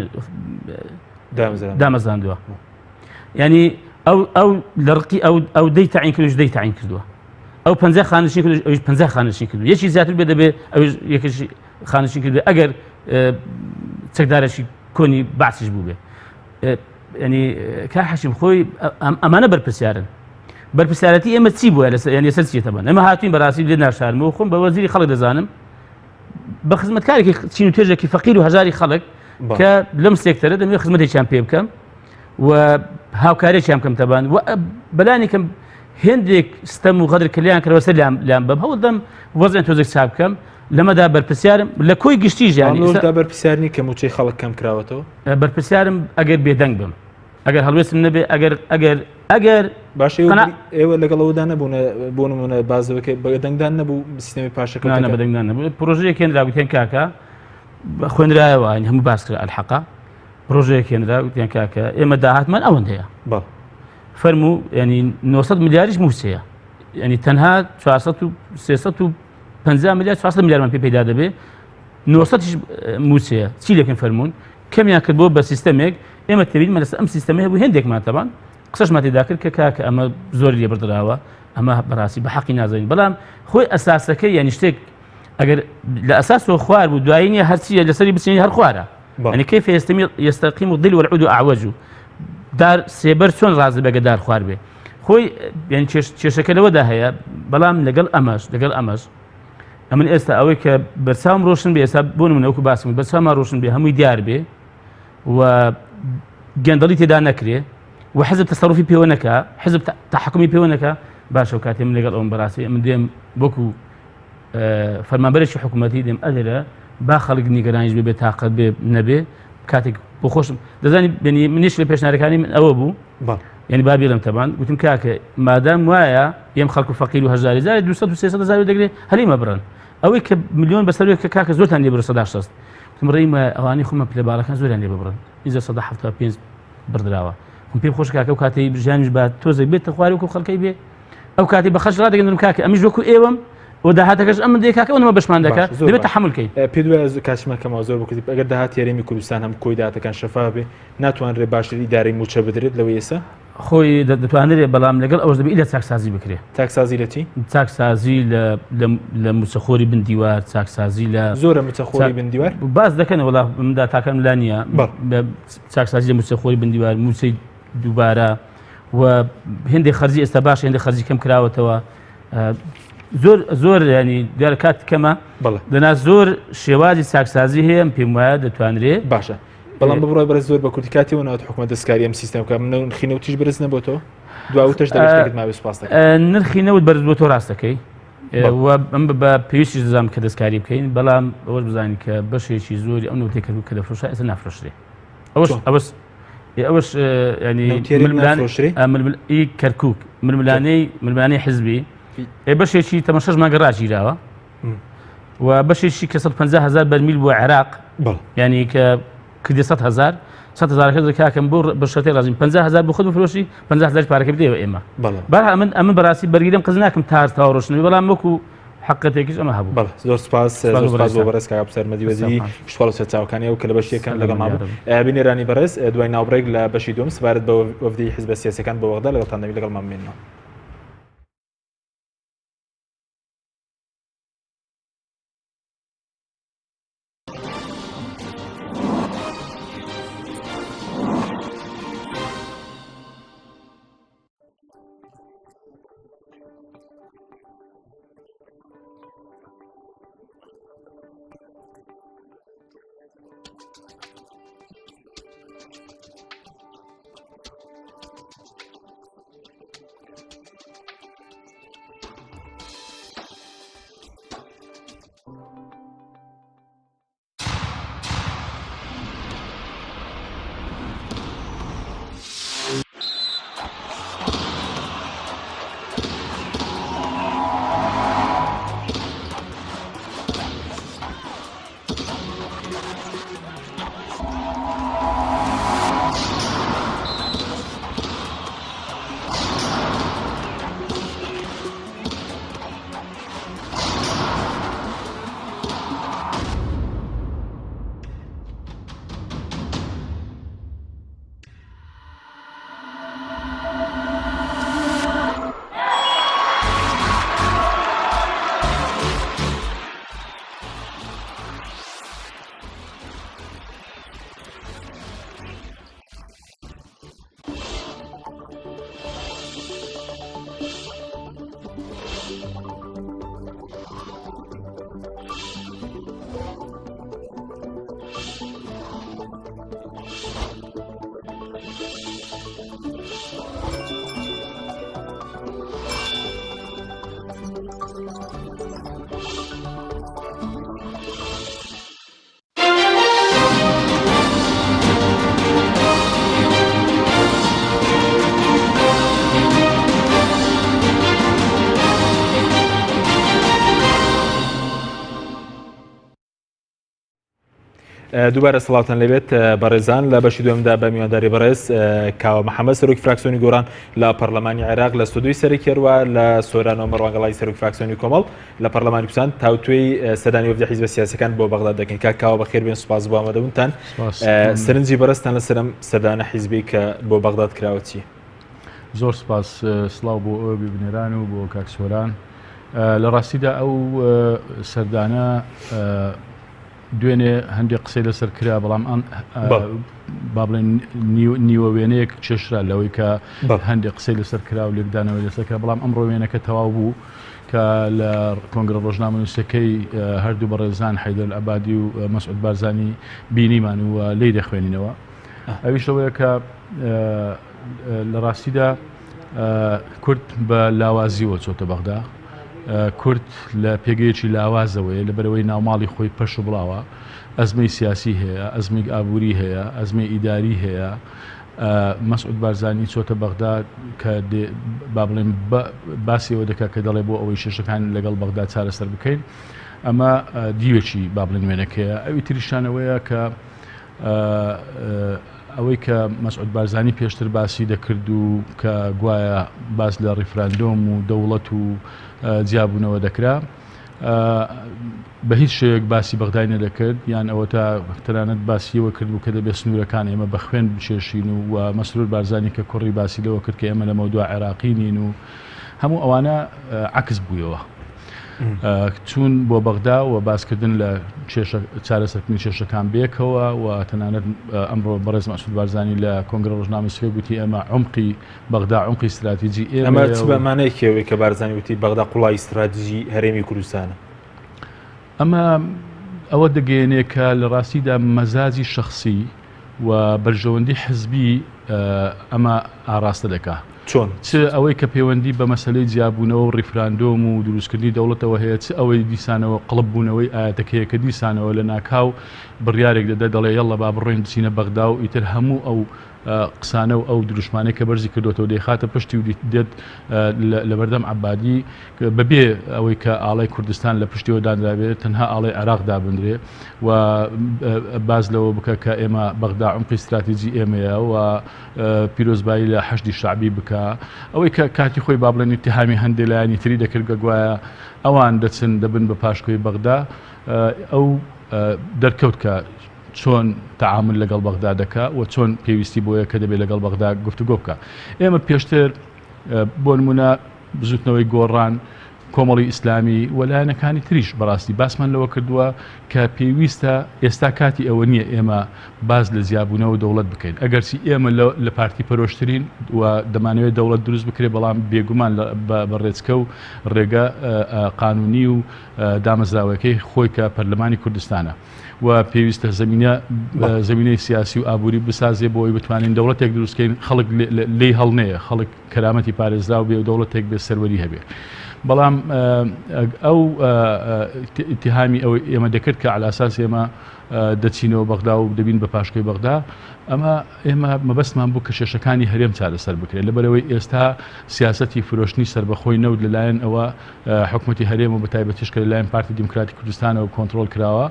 دامەزراندووە ینی ئەو ئەو لە ڕقی ئەو ئەو دەی تەعین کردوش دەی تەعین کردووە ئەو پ خانشین کردوش ئەوش پ خانشین کردو یەکی زیاتر بێ دەبێ ئەوش یەکێکی خانشین کردو ئەگەر چەکدارێکی کۆنی بەعسیش بوو بێ ینی کا حەشیم خۆی ئەمانە بەرپرسیارن بەرپرسیارەتی ئێمە چی بووە لەسەر یعنی لەسەر چیە تەبەن ئێمە هاتوین بەڕاستی لێ ناشارمەوە خۆم بە وەزیری خەڵک دەزانم بە خزمەتکارێکی چین و توێژێکی فەقیر و هەژاری خەڵک کە لەم سێکتەرە دەمێ خزمەتێکیان پێ بکەم و هاوکارێکیان بکەم تەبان و بەلانی کەم هێندێک ستەم و غەدر کە لیان کردەوە سەر لیان لیان بەم هەوڵ دەم وەزعیان تۆزێک چاک بکەم لەمەدا بەرپرسیارم لە کۆی گشتی ژیانی ئێستا بەرپرسیار نی کە مووچەی خەڵک کەم کراوەتەوە؟ بەرپرسیارم ئەگەر بێدەنگ بم ئەگەر هەڵوێستم نەبێ ئەگەر ئەگەر ئەگەر باش ئێوە لەگەڵ ئەودا نەبوون بۆ نمونە بازەکە بەدەنگدان نەبوو سیستەمی پاشەکە نە بەدەنگدان نەبوو پرۆژەیەک هێنرا گوتیان کاکە خوێنرایەوە هەموو باس کرا ئەلحەقە پرۆژەیەک هێنرا گوتیان کاکە ئێمە داهاتمان ئەوەندەیە فەرموو ینی 900 ملیاریش مووچەیە ینی تەنها 400 و 350 ملیار 400 ملیارمان پێ پەیدا دەبێ 900 مووچەیە چی لەکەن فەرمونون کەمیان کرد بۆ بە سیستەمێک ئێمە تێبینمان لەسەر ئەم سیستەمە هەبوو هێندێکمان تەبان قسەشمان تێدا کرد کە کاکە ئەمە زۆری لێ بردراوە ئەمە بەڕاستی بە حەقی نازانین بەڵام خۆی ئەساسەکەی یعنی شتێک ئەگەر لە ئەساسەوە خوار بوو دوایی نیە هەرچیە لەسەری بچینی هەر خوارە یعنی كيف يستقيم الظل والعود أعوج دار سێبەر چۆن ڕازی بەگە دار خوار بێ خۆی یعنی کێشەکە لەوەدا هەیە بەڵام لەگەڵ ئەمەش لەگەڵ ئەمەش ئەمن ئێستا ئەوەی کە بەرچاوم ڕۆشن بێ ئێستا بۆ نمونە وەکو باسم بەرچاومان ڕۆشن بێ هەمووی دیار بێ و گەندەڵی تێدا نەکرێ و حزب تەسەڕوفی پێوە نەکا حزب تحکمی پێوە نەکا باشە و کاتێ من لەگەڵ ئەوم بەڕاستی من دێم وەکو فەرمانبەرێکی حکوومەتی دێم ئەدرە با خەڵک نیگەرانیش بێ تاقەت بێ نەبێ کاتێک بۆ خۆشم دەزانی بنی منیش لە پێشنارەکانی من ئەوە بوو یعنی با بیڵم تەبان گوتم کاکە مادام وایە ئێم خەڵک و فەقیر و هەژاری جارێ 200 و 300 هزار دەگرێ هەلیمە بڕن ئەوەی کە میلیۆن بەسەر کە کاکە زۆرتان لێ بڕ 160 گوتم ڕێی وایە ئەوانەی خۆمە پلە باڵەکان زۆریان لێ ببڕن ئینجا 175 بڕدراوە خۆم پێم خۆش کاکە ئەو کاتەی ژیانیش با تۆزێک بێتە خوارێ وەکو خەڵکەی بێ ئەو کاتی بە خەرج ڕادەگەندم کاکە ئەمیش وەکو ئێوەم و داهاتەکەش ئەمن دێ کاکە ئەوەمە بەشمان دەکات دەبێت تەحمل کەین. پێت وایە کاتیشمان کەمەوە زۆر بکردی ئەگەر داهاتی هەرێمی کوردستان هەم کۆی داهاتەکان شەفاف بێ ناتوانرێت باشتر ئیدارەی مووچە بدرێت لەوەی ئێستا؟ خۆی دەتوانرێت بەڵام لەگەڵ ئەوەش دەبێت ئیلا چاکسازی بکرێت. چاکسازی لە چی؟ چاکسازی لە مووچەخۆری بن دیوار، چاکسازی لە زۆرە مووچەخۆری بن دیوار؟ باس دەکەن وەڵا من داتاکەم لا نییە. چاکسازی لە مووچەخۆری بن دیوار، مووچەی دووبارە و هێندێک خەرجی ئێستا باش هێندێک خەرجی کەم کراوەتەوە زۆر زۆر ینی دیارە کات کەمە دەنا زۆر شێوازی چاکسازی هەیە پێم وایە دەتوانرێ باشە بەڵام بڕای بەرز زۆر بە کورتی کاتی و ناوت حکومەت دەستکاری ئەم سیستەم بکە من نرخی نەوتیش بەرز نەبێتەوە دواوتەش دەشتێکت ماوی سوپاس دەکەم نرخی نەوت بەرز بۆ تۆ ڕاستەکەی و ئەم بە پێویستیش دەزانم کە دەستکاری بکەین بەڵام ئەوەش بزانین کە بەشێکی زۆری ئەو نەوتێک کە دەفرۆشە ئێستا نافرۆشرێ ئەوەش ئەوەش ئەوەش ینی ململانی کەرکک ململانەی ململانەی حزبی بەشێکی تەمە شەش مانگە ڕاگیراوە و بەشێکی کە 150 هزار بەرمیل بۆ عێراق ینی کە کردی 100 هزار 100 هزارەکە کاکەم بۆ بە شەرتێ ڕازیم 50 هزار بۆ خۆت بفرۆشی 50 هزار پارەکە بدەیەوە ئێمە بەڵام من ئەمن بەڕاستی بەرگیرم قز ناکەم تا تاوا ڕۆشنەوەی بەڵام وەکو حقیقەتێکیش ئەمە هەبوو. بەڵێ زۆر سپاس زۆر سپاس بۆ بەڕێز کاک عەبدولسەرمەدی وەزیری کشتوکاڵ و سەرچاوەکانی ئەو کە لە بەشی یەکەم لەگەڵمان بوو. بینەرانی بەڕێز دوای ناوبڕێک لە بەشی دووەم سەبارەت بە وەفدی حیزبە سیاسیەکان بۆ بەغدا لەگەڵتان دەبین لەگەڵمان بمێننەوە. دووبارە سڵاوتان لێبێت بەڕێزان لە بەشی دوێمدا بە میوانداری بەڕێز کاوە محەممەد سەرۆکی فراکسیۆنی گۆڕان لە پەرلەمانی عێراق لە ستۆدیۆی سەرەکیەوە لە سۆرانەوە مەڕوانگەڵای سەرۆکی فراکسیۆنی کۆمەڵ لە پەرلەمانی کوردستان تاوتوێی سەردانی وەفدی حیزبە سیاسەکان بۆ بەغداد دەکەین. کاک کاوە بەخێر بێن، سوپاس بۆ ئامادەبوونتان. سەرنجی بەڕێزتان لەسەر ئەم سەردانە حیزبی کە بۆ بەغداد کراوە چییە؟ زۆر سوپاس، سڵاو بۆ ئێوە بینەران و بۆ کاک سۆران. لە ڕاستیدا ئەو سەردانە دوێنێ هەندێک قسەی لەسەر کرا، بەڵام با بڵێن نیوە وێنەیەک کێشرا لەوەی کە هەندێک قسەی لەسەر کرا و لێکدانەوەی لەسەر کرا، بەڵام ئەمڕۆ وێنەکە تەواو بوو کە لە کۆنگرە ڕۆژنامەنووسەکەی هەردوو بەڕێزان حەیدەر ئەلعەبادی و مەسعود بارزانی بینیمان و لێی دەخوێنینەوە. ئەویش ئەوەیە کە لە ڕاستیدا کورد بە لاوازیەوە چۆتە بەغدا، کورد لە پێگەیەکی لاوازەوەیە لەبەرەوەی ناوماڵی خۆی پەش و بڵاوە، ئەزمەی سیاسی هەیە، ئەزمەی ئابووری هەیە، ئەزمەی ئیداری هەیە. مەسعود بارزانی چۆتە بەغدا کە با بڵێن باسی ئەوە دەکات کە دەڵێ بۆ ئەوەی کێشەکان لەگەڵ بەغدا چارەسەر بکەین. ئەمە دیوێکی با بڵێن وێنەکەیە. ئەوی تریشانەوەیە کە ئەوەی کە مەسعود بارزانی پێشتر باسی دەکرد و کە گوایە باس لە ڕیفراندۆم و دەوڵەت و جیابوونەوە دەکرا بە هیچ شێوەیەک باسی بەغدای نەدەکرد، یان ئەوەتا تەنانەت باسی ئەوە کردبوو کە دەبێت سنوورەکان ئێمە بە خوێن بکێشین و مەسرور بارزانی کە کوڕی باسی لەوە کرد کە ئێمە لەمەودوا عێراقی نین و هەموو ئەوانە عەکس بوویەوە. چوون بۆ بەغدا و باسکردن لە چارەسەرکردنی کێشەکان بێکەوە و تەنانەت ئەمڕۆ بەڕێز مەسعود بارزانی لە کۆنگرە ڕۆژنامەنووسیەکە گوتی ئێمە عومقی بەغدا عومقی استراتیجی ئێمە ئەمە چ بە مانایەکی ئەوەی کە بارزانی وتی بەغدا قوڵایی استراتیجی هەرێمی کوردستانە؟ ئەمە ئەوە دەگەیەنێ کە لە ڕاستیدا مەزاجی شەخسی و بەرژەوەندی حزبی ئەمە ئاڕاستە دەکا. چۆن؟ چ ئەوەی کە پەیوەندی بە مەسەلەی جیابوونەوە و ڕیفراندۆم و دروستکردنی دەوڵەتەوە هەیە، چ ئەوەی دیسانەوە قڵپ بوونەوەی ئایەتەکەیە کە دیسانەوە لە ناکاو بڕیارێک دەدا دەڵێ یەڵڵە با بڕۆین بچینە بەغدا و ئیتر هەموو ئەو قسانە و ئەو دروشمانەی کە بەرزی کردۆتەوە دەیخاتە پشتی و دێت لەبەردەم عەبادی بەبێ ئەوەی کە ئاڵای کوردستان لە پشتیەوە دانرابێت تەنها ئاڵای عێراق دابنرێ و باس لەوە بکە کە ئێمە بەغدا عمقی استراتیجی ئێمەیە و پیرۆزبایی لە حەشدی شەعبی بکا، ئەوەی کە کاتی خۆی با بڵێن ئیتیهامی هەندێ لایەنی تری دەکرد کە گوایە ئەوان دەچن دەبن بە پاشکۆی بەغدا، ئەو دەرکەوت کە چۆن تەعامول لەگەڵ بەغدا دەکا و چۆن پێویستی بۆیە کە دەبێت لەگەڵ بەغدا گفتوگۆ بکا. ئێمە پێشتر بۆ نمونە بزوتنەوەی گۆڕان، کۆمەڵی ئیسلامی و لایەنەکانی تریش بەڕاستی باسمان لەوە کردووە کە پێویستە ئێستا کاتی ئەوە نییە ئێمە باس لە جیابوونەوە دەوڵەت بکەین ئەگەرچی ئێمە لە پارتی پەرۆشترین و دەمانەوێت دەوڵەت دروست بکرێت بەڵام بێگومان بە ڕێچکە و ڕێگە قانونی و دامەزراوەکەی خۆی کە پەرلەمانی کوردستانە و پێویستە زمینە زمینەی سیاسی و ئابووری بسازێ بۆ ئەوی بتوانین دەوڵەتێک دروستکەین خەڵک لێی هەڵنەیە خەڵک کەرامەتی پارێزراو بێ و دەوڵەتێک بێ سەروەری هەبێ. بەڵام ئەو ئیتیهامی ئەوەی ئێمە دەکرد کە عەلاساس ئێمە دەچینەوە بەغدا و دەبین بە پاشکۆی بەغدا ئەمە ئێمە مەبەستمان بوو کە کێشەکانی هەرێم چارەسەر بکرێت لەبەرەوەی ئێستا سیاسەتی فرۆشتنی سەربەخۆی نەوت لەلایەن ئەوە حکوومەتی هەرێم و بەتایبەتیش کە لەلایەن پارتی دیموکراتی کوردستانەوە کۆنترۆڵ کراوە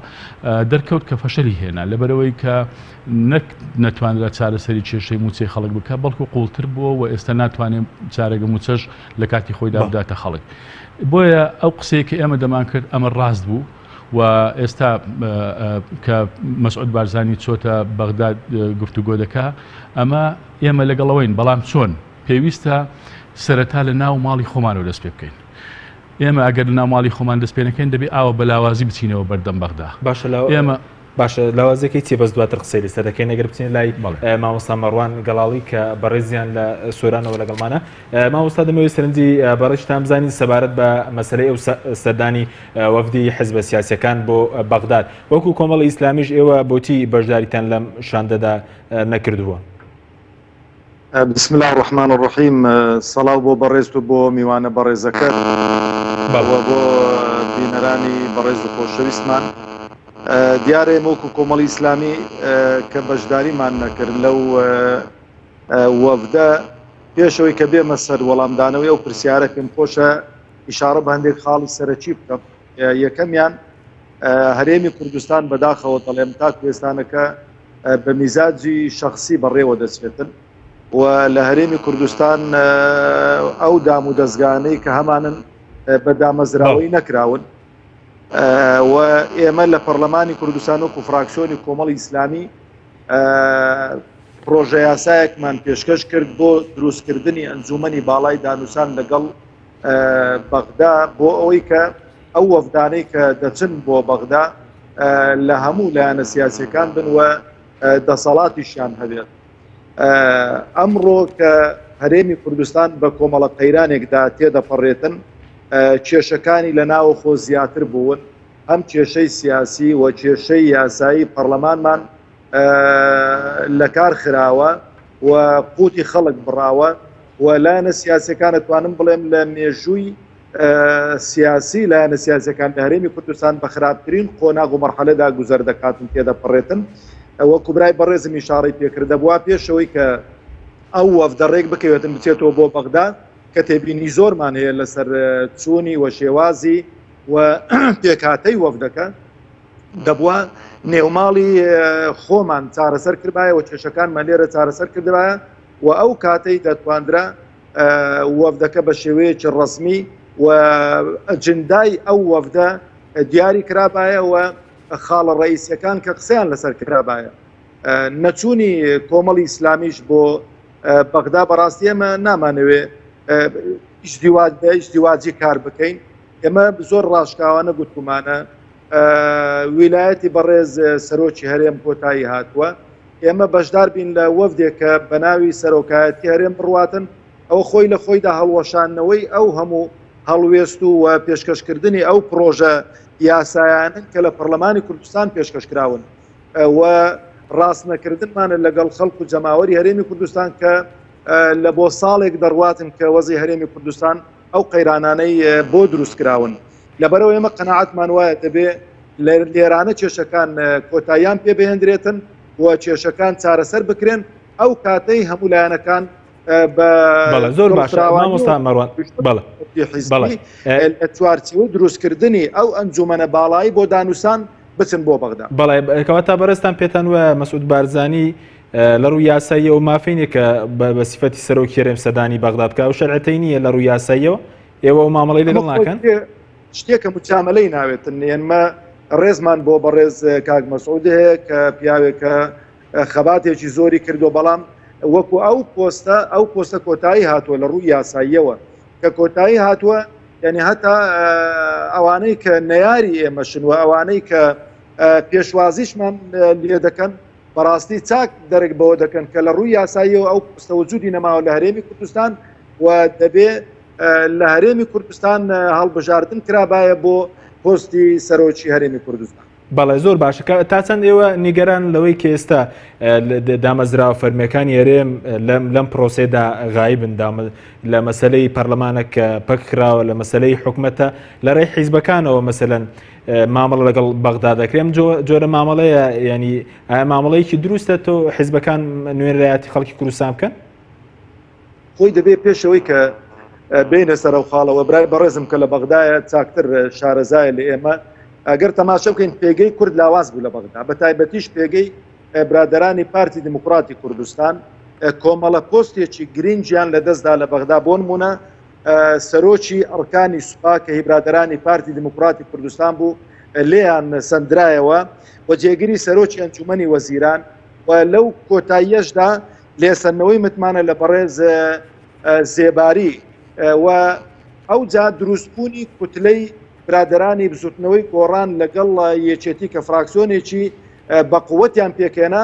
دەرکەوت کە فەشەلی هێنا لەبەرەوەی کە نەک نەتوانرا چارەسەری کێشەی مووچەی خەڵک بکات، بەڵکو قووڵتر بووە و ئێستا ناتوانێت چارەگە مووچەش لە کاتی خۆیدا بداتە خەڵک. بۆیە ئەو قسەیە کە ئێمە دەمانکرد ئەمە ڕاست بوو و ئێستا کە مەسعود بارزانی چۆتە بەغداد گفتوگۆ دەکا ئەمە ئێمە لەگەڵەوەین، بەڵام چۆن؟ پێویستە سەرەتا لە ناو ماڵی خۆمانەوە دەست پێ بکەین. ئێمە ئەگەر لە ناو ماڵی خۆمان دەست پێ نەکەین دەبێ ئاوە بە لاوازی بچینەوە بەردەم بەغدا. باشە ئێمە باشە لاوازیەکەی چیە بەس دواتر قسەی لەسەر دەکەین ئەگەر بچینە لای مامۆستا مەڕوان گەڵاڵی کە بەڕێزیان لە سۆرانەوە لەگەڵمانە مامۆستا دەمەوێت سەرنجی بەڕێزتان بزانین سەبارەت بە مەسەلەی ئەو سەردانی وەفدی حزبە سیاسیەکان بۆ بەغداد وەکو کۆمەڵی ئیسلامیش ئێوە بۆچی بەشداریتان لەم شاندەدا نەکردووە؟ بسم الله الرحمن الرحیم سەڵاو بۆ بەڕێزت و بۆ میوانە بەڕێزەکەت و بۆ بینەرانی بەڕێز و خۆشەویستمان دیارە ئێمە وەکو کۆمەڵی ئیسلامی کە بەشداریمان نەکرد لەو وەفدە پێشەوەی کە بێمە سەر وەڵامدانەوەی ئەو پرسیارە پێم خۆشە ئیشارە بە هەندێک خاڵی سەرەکی بکەم یەکەمیان هەرێمی کوردستان بەداخەوە دەڵێم تا کوێستانەکە بە میزاجی شخصی بەڕێوە دەچێتن و لە هەرێمی کوردستان ئەو دام و دەستگانەی کە هەمانن بە دامەزراوەی نەکراون و ئێمە لە پەرلەمانی کوردستان وەکو فراکسیۆنی کۆمەڵی ئیسلامی پرۆژە یاسایەکمان پێشکەش کرد بۆ دروستکردنی ئەنجومەنی باڵای دانوسان لەگەڵ بەغدا بۆ ئەوەی کە ئەو وەفدانەی کە دەچن بۆ بەغدا لە هەموو لایەنە سیاسەکان بن و دەسەڵاتیشیان هەبێت ئەمڕۆ کە هەرێمی کوردستان بە کۆمەڵە قەیرانێکدا تێدەپەڕێتن کێشەکانی لە ناوەخۆ زیاتر بوون هەم کێشەی سیاسی و کێشەی یاسایی پەرلەمانمان لە کار خراوە و قوتی خەڵک بڕاوە و لایەنە سیاسەکان توانم بڵێم لە مێژووی سیاسی لایەنە سیاسەکان لە هەرێمی کوردستان بە خراپترین قۆناغ و مەرحەلەدا گوزەر دەکاتن تێدەپەڕێتن وەکو برای بەڕێزم ئیشاڕەی پێکرد دەبوا پێشەوەی کە ئەو وەفدە ڕێک بکەوێتن بچێتەوە بۆ بەغدا کە تێبینی زۆرمان هەیە لەسەر چوونی و شێوازی و پێکهاتەی وەفدەکە دەبوا نێوماڵی خۆمان چارەسەر کردبایە و کێشەکانمان لێرە چارەسەر کردبایە و ئەو کاتەی دەتواندرا وەفدەکە بە شێوەیەکی ڕەسمی و ئەجندای ئەو وەفدە دیاری کرابایە و خاڵە ڕئیسیەکان کە قسەیان لەسەر کرابایە نەچوونی کۆمەڵی ئیسلامیش بۆ بەغدا بەڕاستی ئێمە نامانەوێ ئیزدیواجی کار بکەین ئێمە زۆر ڕاشکاوانە گوتومانە ویلایەتی بەڕێز سەرۆکی هەرێم کۆتایی هاتووە ئێمە بەشدار بین لە وەفدێک کە بە ناوی سەرۆکایەتی هەرێم بڕواتن، ئەوە خۆی لە خۆیدا هەڵوەشاندنەوەی ئەو هەموو هەڵوێست و پێشکەشکردنی ئەو پڕۆژە یاسایانەن کە لە پەڕلەمانی کوردستان پێشکەش کراون و ڕاست نەکردنمانە لەگەڵ خەڵک و جەماوەری هەرێمی کوردستان کە لە بۆ ساڵێک دەڕواتن کە وەزی هەرێمی کوردستان ئەو قەیرانانەی بۆ دروست کراون. لەبەرئەوە ئێمە قەناعەتمان وایە دەبێ لێرانە کێشەکان کۆتاییان پێ بهێندرێتن و کێشەکان چارەسەر بکرێن ئەو کاتەی هەموو لایەنەکان بە زۆر باشە مامۆستا مەروان بەڵێ بەڵێ لە چوارچێوەی دروستکردنی ئەو ئەنجومەنە باڵایی بۆ دانوسان بچن بۆ بەغدا بەڵێ کەواتە بەڕێزتان پێتان وایە مەسعود بارزانی. لە ڕووی یاساییەوە مافی نیە کە بە سیفەتی سەرۆکی هەرێم سەردانی بەغدا بکە ئەو شەرعەتەی نییە لە ڕووی یاساییەوە ئێوە ئەو مامەڵەی لەگەڵ ناکەن؟ شتێکە مجاملەی ناوێتن ئێمە ڕێزمان بۆ بەڕێز کاک مەسعود هەیە کە پیاوێکە خەباتێکی زۆری کردو بەڵام وەکو ئەو پۆستە ئەو پۆستە کۆتایی هاتووە لە ڕووی یاساییەوە کە کۆتایی هاتووە یعنی هەتا ئەوانەی کە نەیاری ئێمەشن و ئەوانەی کە پێشوازیشمان لێ دەکەن بەڕاستی چاک دەرک بەوە دەکەن کە لە ڕووی یاساییەوە ئەو پۆستە وجودی نەماوە لە هەرێمی کوردستان و دەبێ لە هەرێمی کوردستان هەڵبژاردن کرابایە بۆ پۆستی سەرۆکی هەرێمی کوردستان. بەڵێ زۆر باشە کە تا چەند ئێوە نیگەران لەوەی کە ئێستا دامەزراوە فەرمیەکانی هەرێم لەم لەم پرۆسێدا غایبن لە مەسلەی پەرلەمانە کە پەک خراوە لە مەسلەی حکومەتە لە ڕێی حیزبەکانەوە مەسەلەن مامەڵە لەگەڵ بەغدا دەکرێم جۆرە مامەڵەیە ینی ئایا مامەڵەیەکی دروستە تۆ حیزبەکان نوێنەرایەتی خەڵکی کوردستان بکەن؟ خۆی دەبێ پێشەوەی کە بینە سەرەو خاڵەوە برای بەڕێزم کە لە بەغدایە چاکتر شارەزایە لە ئێمە ئەگەر تەماشە بکەین پێگەی کورد لاواز بوو لە بەغدا بە تایبەتیش پێگەی برادرانی پارتی دیموکراتی کوردستان کۆمەڵە پۆستێکی گرنگیان لە دەستدا لە بەغدا بۆ نمونە سەرۆکی ئەرکانی سوپا کە هی برادرانی پارتی دیموکراتی کوردستان بوو لێیان سندرایەوە و جێگری سەرۆکی ئەنجومەنی وەزیران و لەو کۆتاییەشدا لێسەندنەوەی متمانە لە بەڕێز زێباری و ئەوجا دروستبوونی کوتلەی برادەرانی بزوتنەوەی گۆڕان لەگەڵ یەکێتی کە فراکسیۆنێکی بەقوەتیان پێکهێنا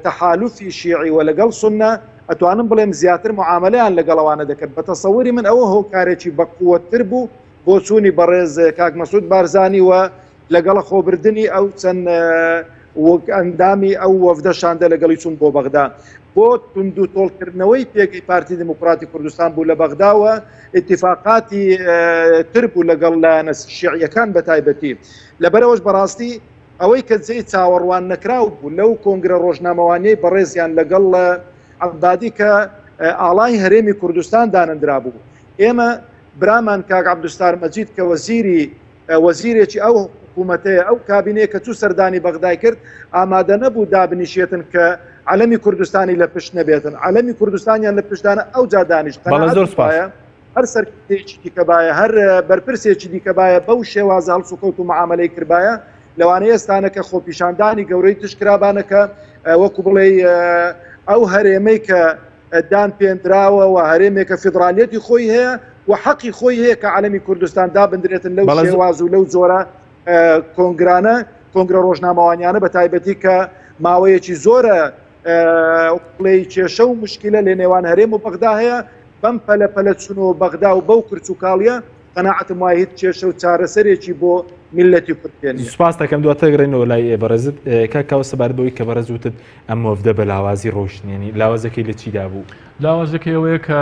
تەحالوفی شیعی و لەگەڵ سوننە ئەتوانم بڵێم زیاتر معاملەیان لەگەڵ ئەوانە دەکرد بە تەسەوری من ئەوە هۆکارێکی بەقوەتتر بوو بۆ چوونی بەڕێز کاک مەسعود بارزانی و لەگەڵ خۆبردنی ئەو چەند وەک ئەندامی ئەو وەفدە شاندە لەگەڵی چوون بۆ بەغدا بۆ توند و تۆڵکردنەوەی پێگەی پارتی دیموکراتی کوردستان بوو لە بەغداوە ئیتیفاقاتی تر بوو لەگەڵ لایەنە شیعیەکان بە تایبەتی لەبەرەوەش بەڕاستی ئەوەی کە جێی چاوەڕوان نەکراو بوو لەو کۆنگرە ڕۆژنامەوانیەی بەڕێزیان لەگەڵ عەبادی کە ئاڵای هەرێمی کوردستان دانەندرابوو ئێمە برامان کاک عەبدولستار مەجید کە وەزیری وەزیرێکی ئەو حکوومەتەیە ئەو کابینەیە کە چوو سەردانی بەغدای کرد ئامادە نەبوو دابنیشێتن کە عەلەمی کوردستانی لە پشت نەبێتن عەلەمی کوردستانیان لە پشتدانە ئەو جا دانیشت بەڵێ زۆر سوپاس. هەر سەرکردەیەکی دیکە بایە هەر بەرپرسێکی دیکە بایە بەو شێوازە هەڵسوکەوت و معامەلەی کردبایە لەوانەیە ئێستانە کە خۆپیشاندانی گەورەی تش کرابانە کە وەکو بڵێ ئەو هەرێمەی کە دان پێندراوە و هەرێمێکە فیدرالیەتی خۆی هەیە و حەقی خۆی هەیە کە عەلەمی کوردستان دابندرێتن لەو شێواز و لەو جۆرە کۆنگرانە کۆنگرە ڕۆژنامەوانیانە بە تایبەتی کە ماوەیەکی زۆرە بڵێی کێشە و مشکلە لە نێوان هەرێم و بەغدا هەیە بەم پەلە پەلە چونەوە بەغدا و بەو کرچ و کاڵیە قەناعەتم وایە هیچ کێشە و چارەسەرێکی بۆ میللەتی کورد پێ نییە. سوپاست دەکەم دواتر گەڕێینەوە لای بەڕێزت کاک کاوە سەبارەت بەوەی کە بەڕێز وتت ئەم وەفدە بە لاوازی ڕۆیشتن یانی لاوازەکەی لە چیدا بوو؟ لاوازەکەی ئەوەیە کە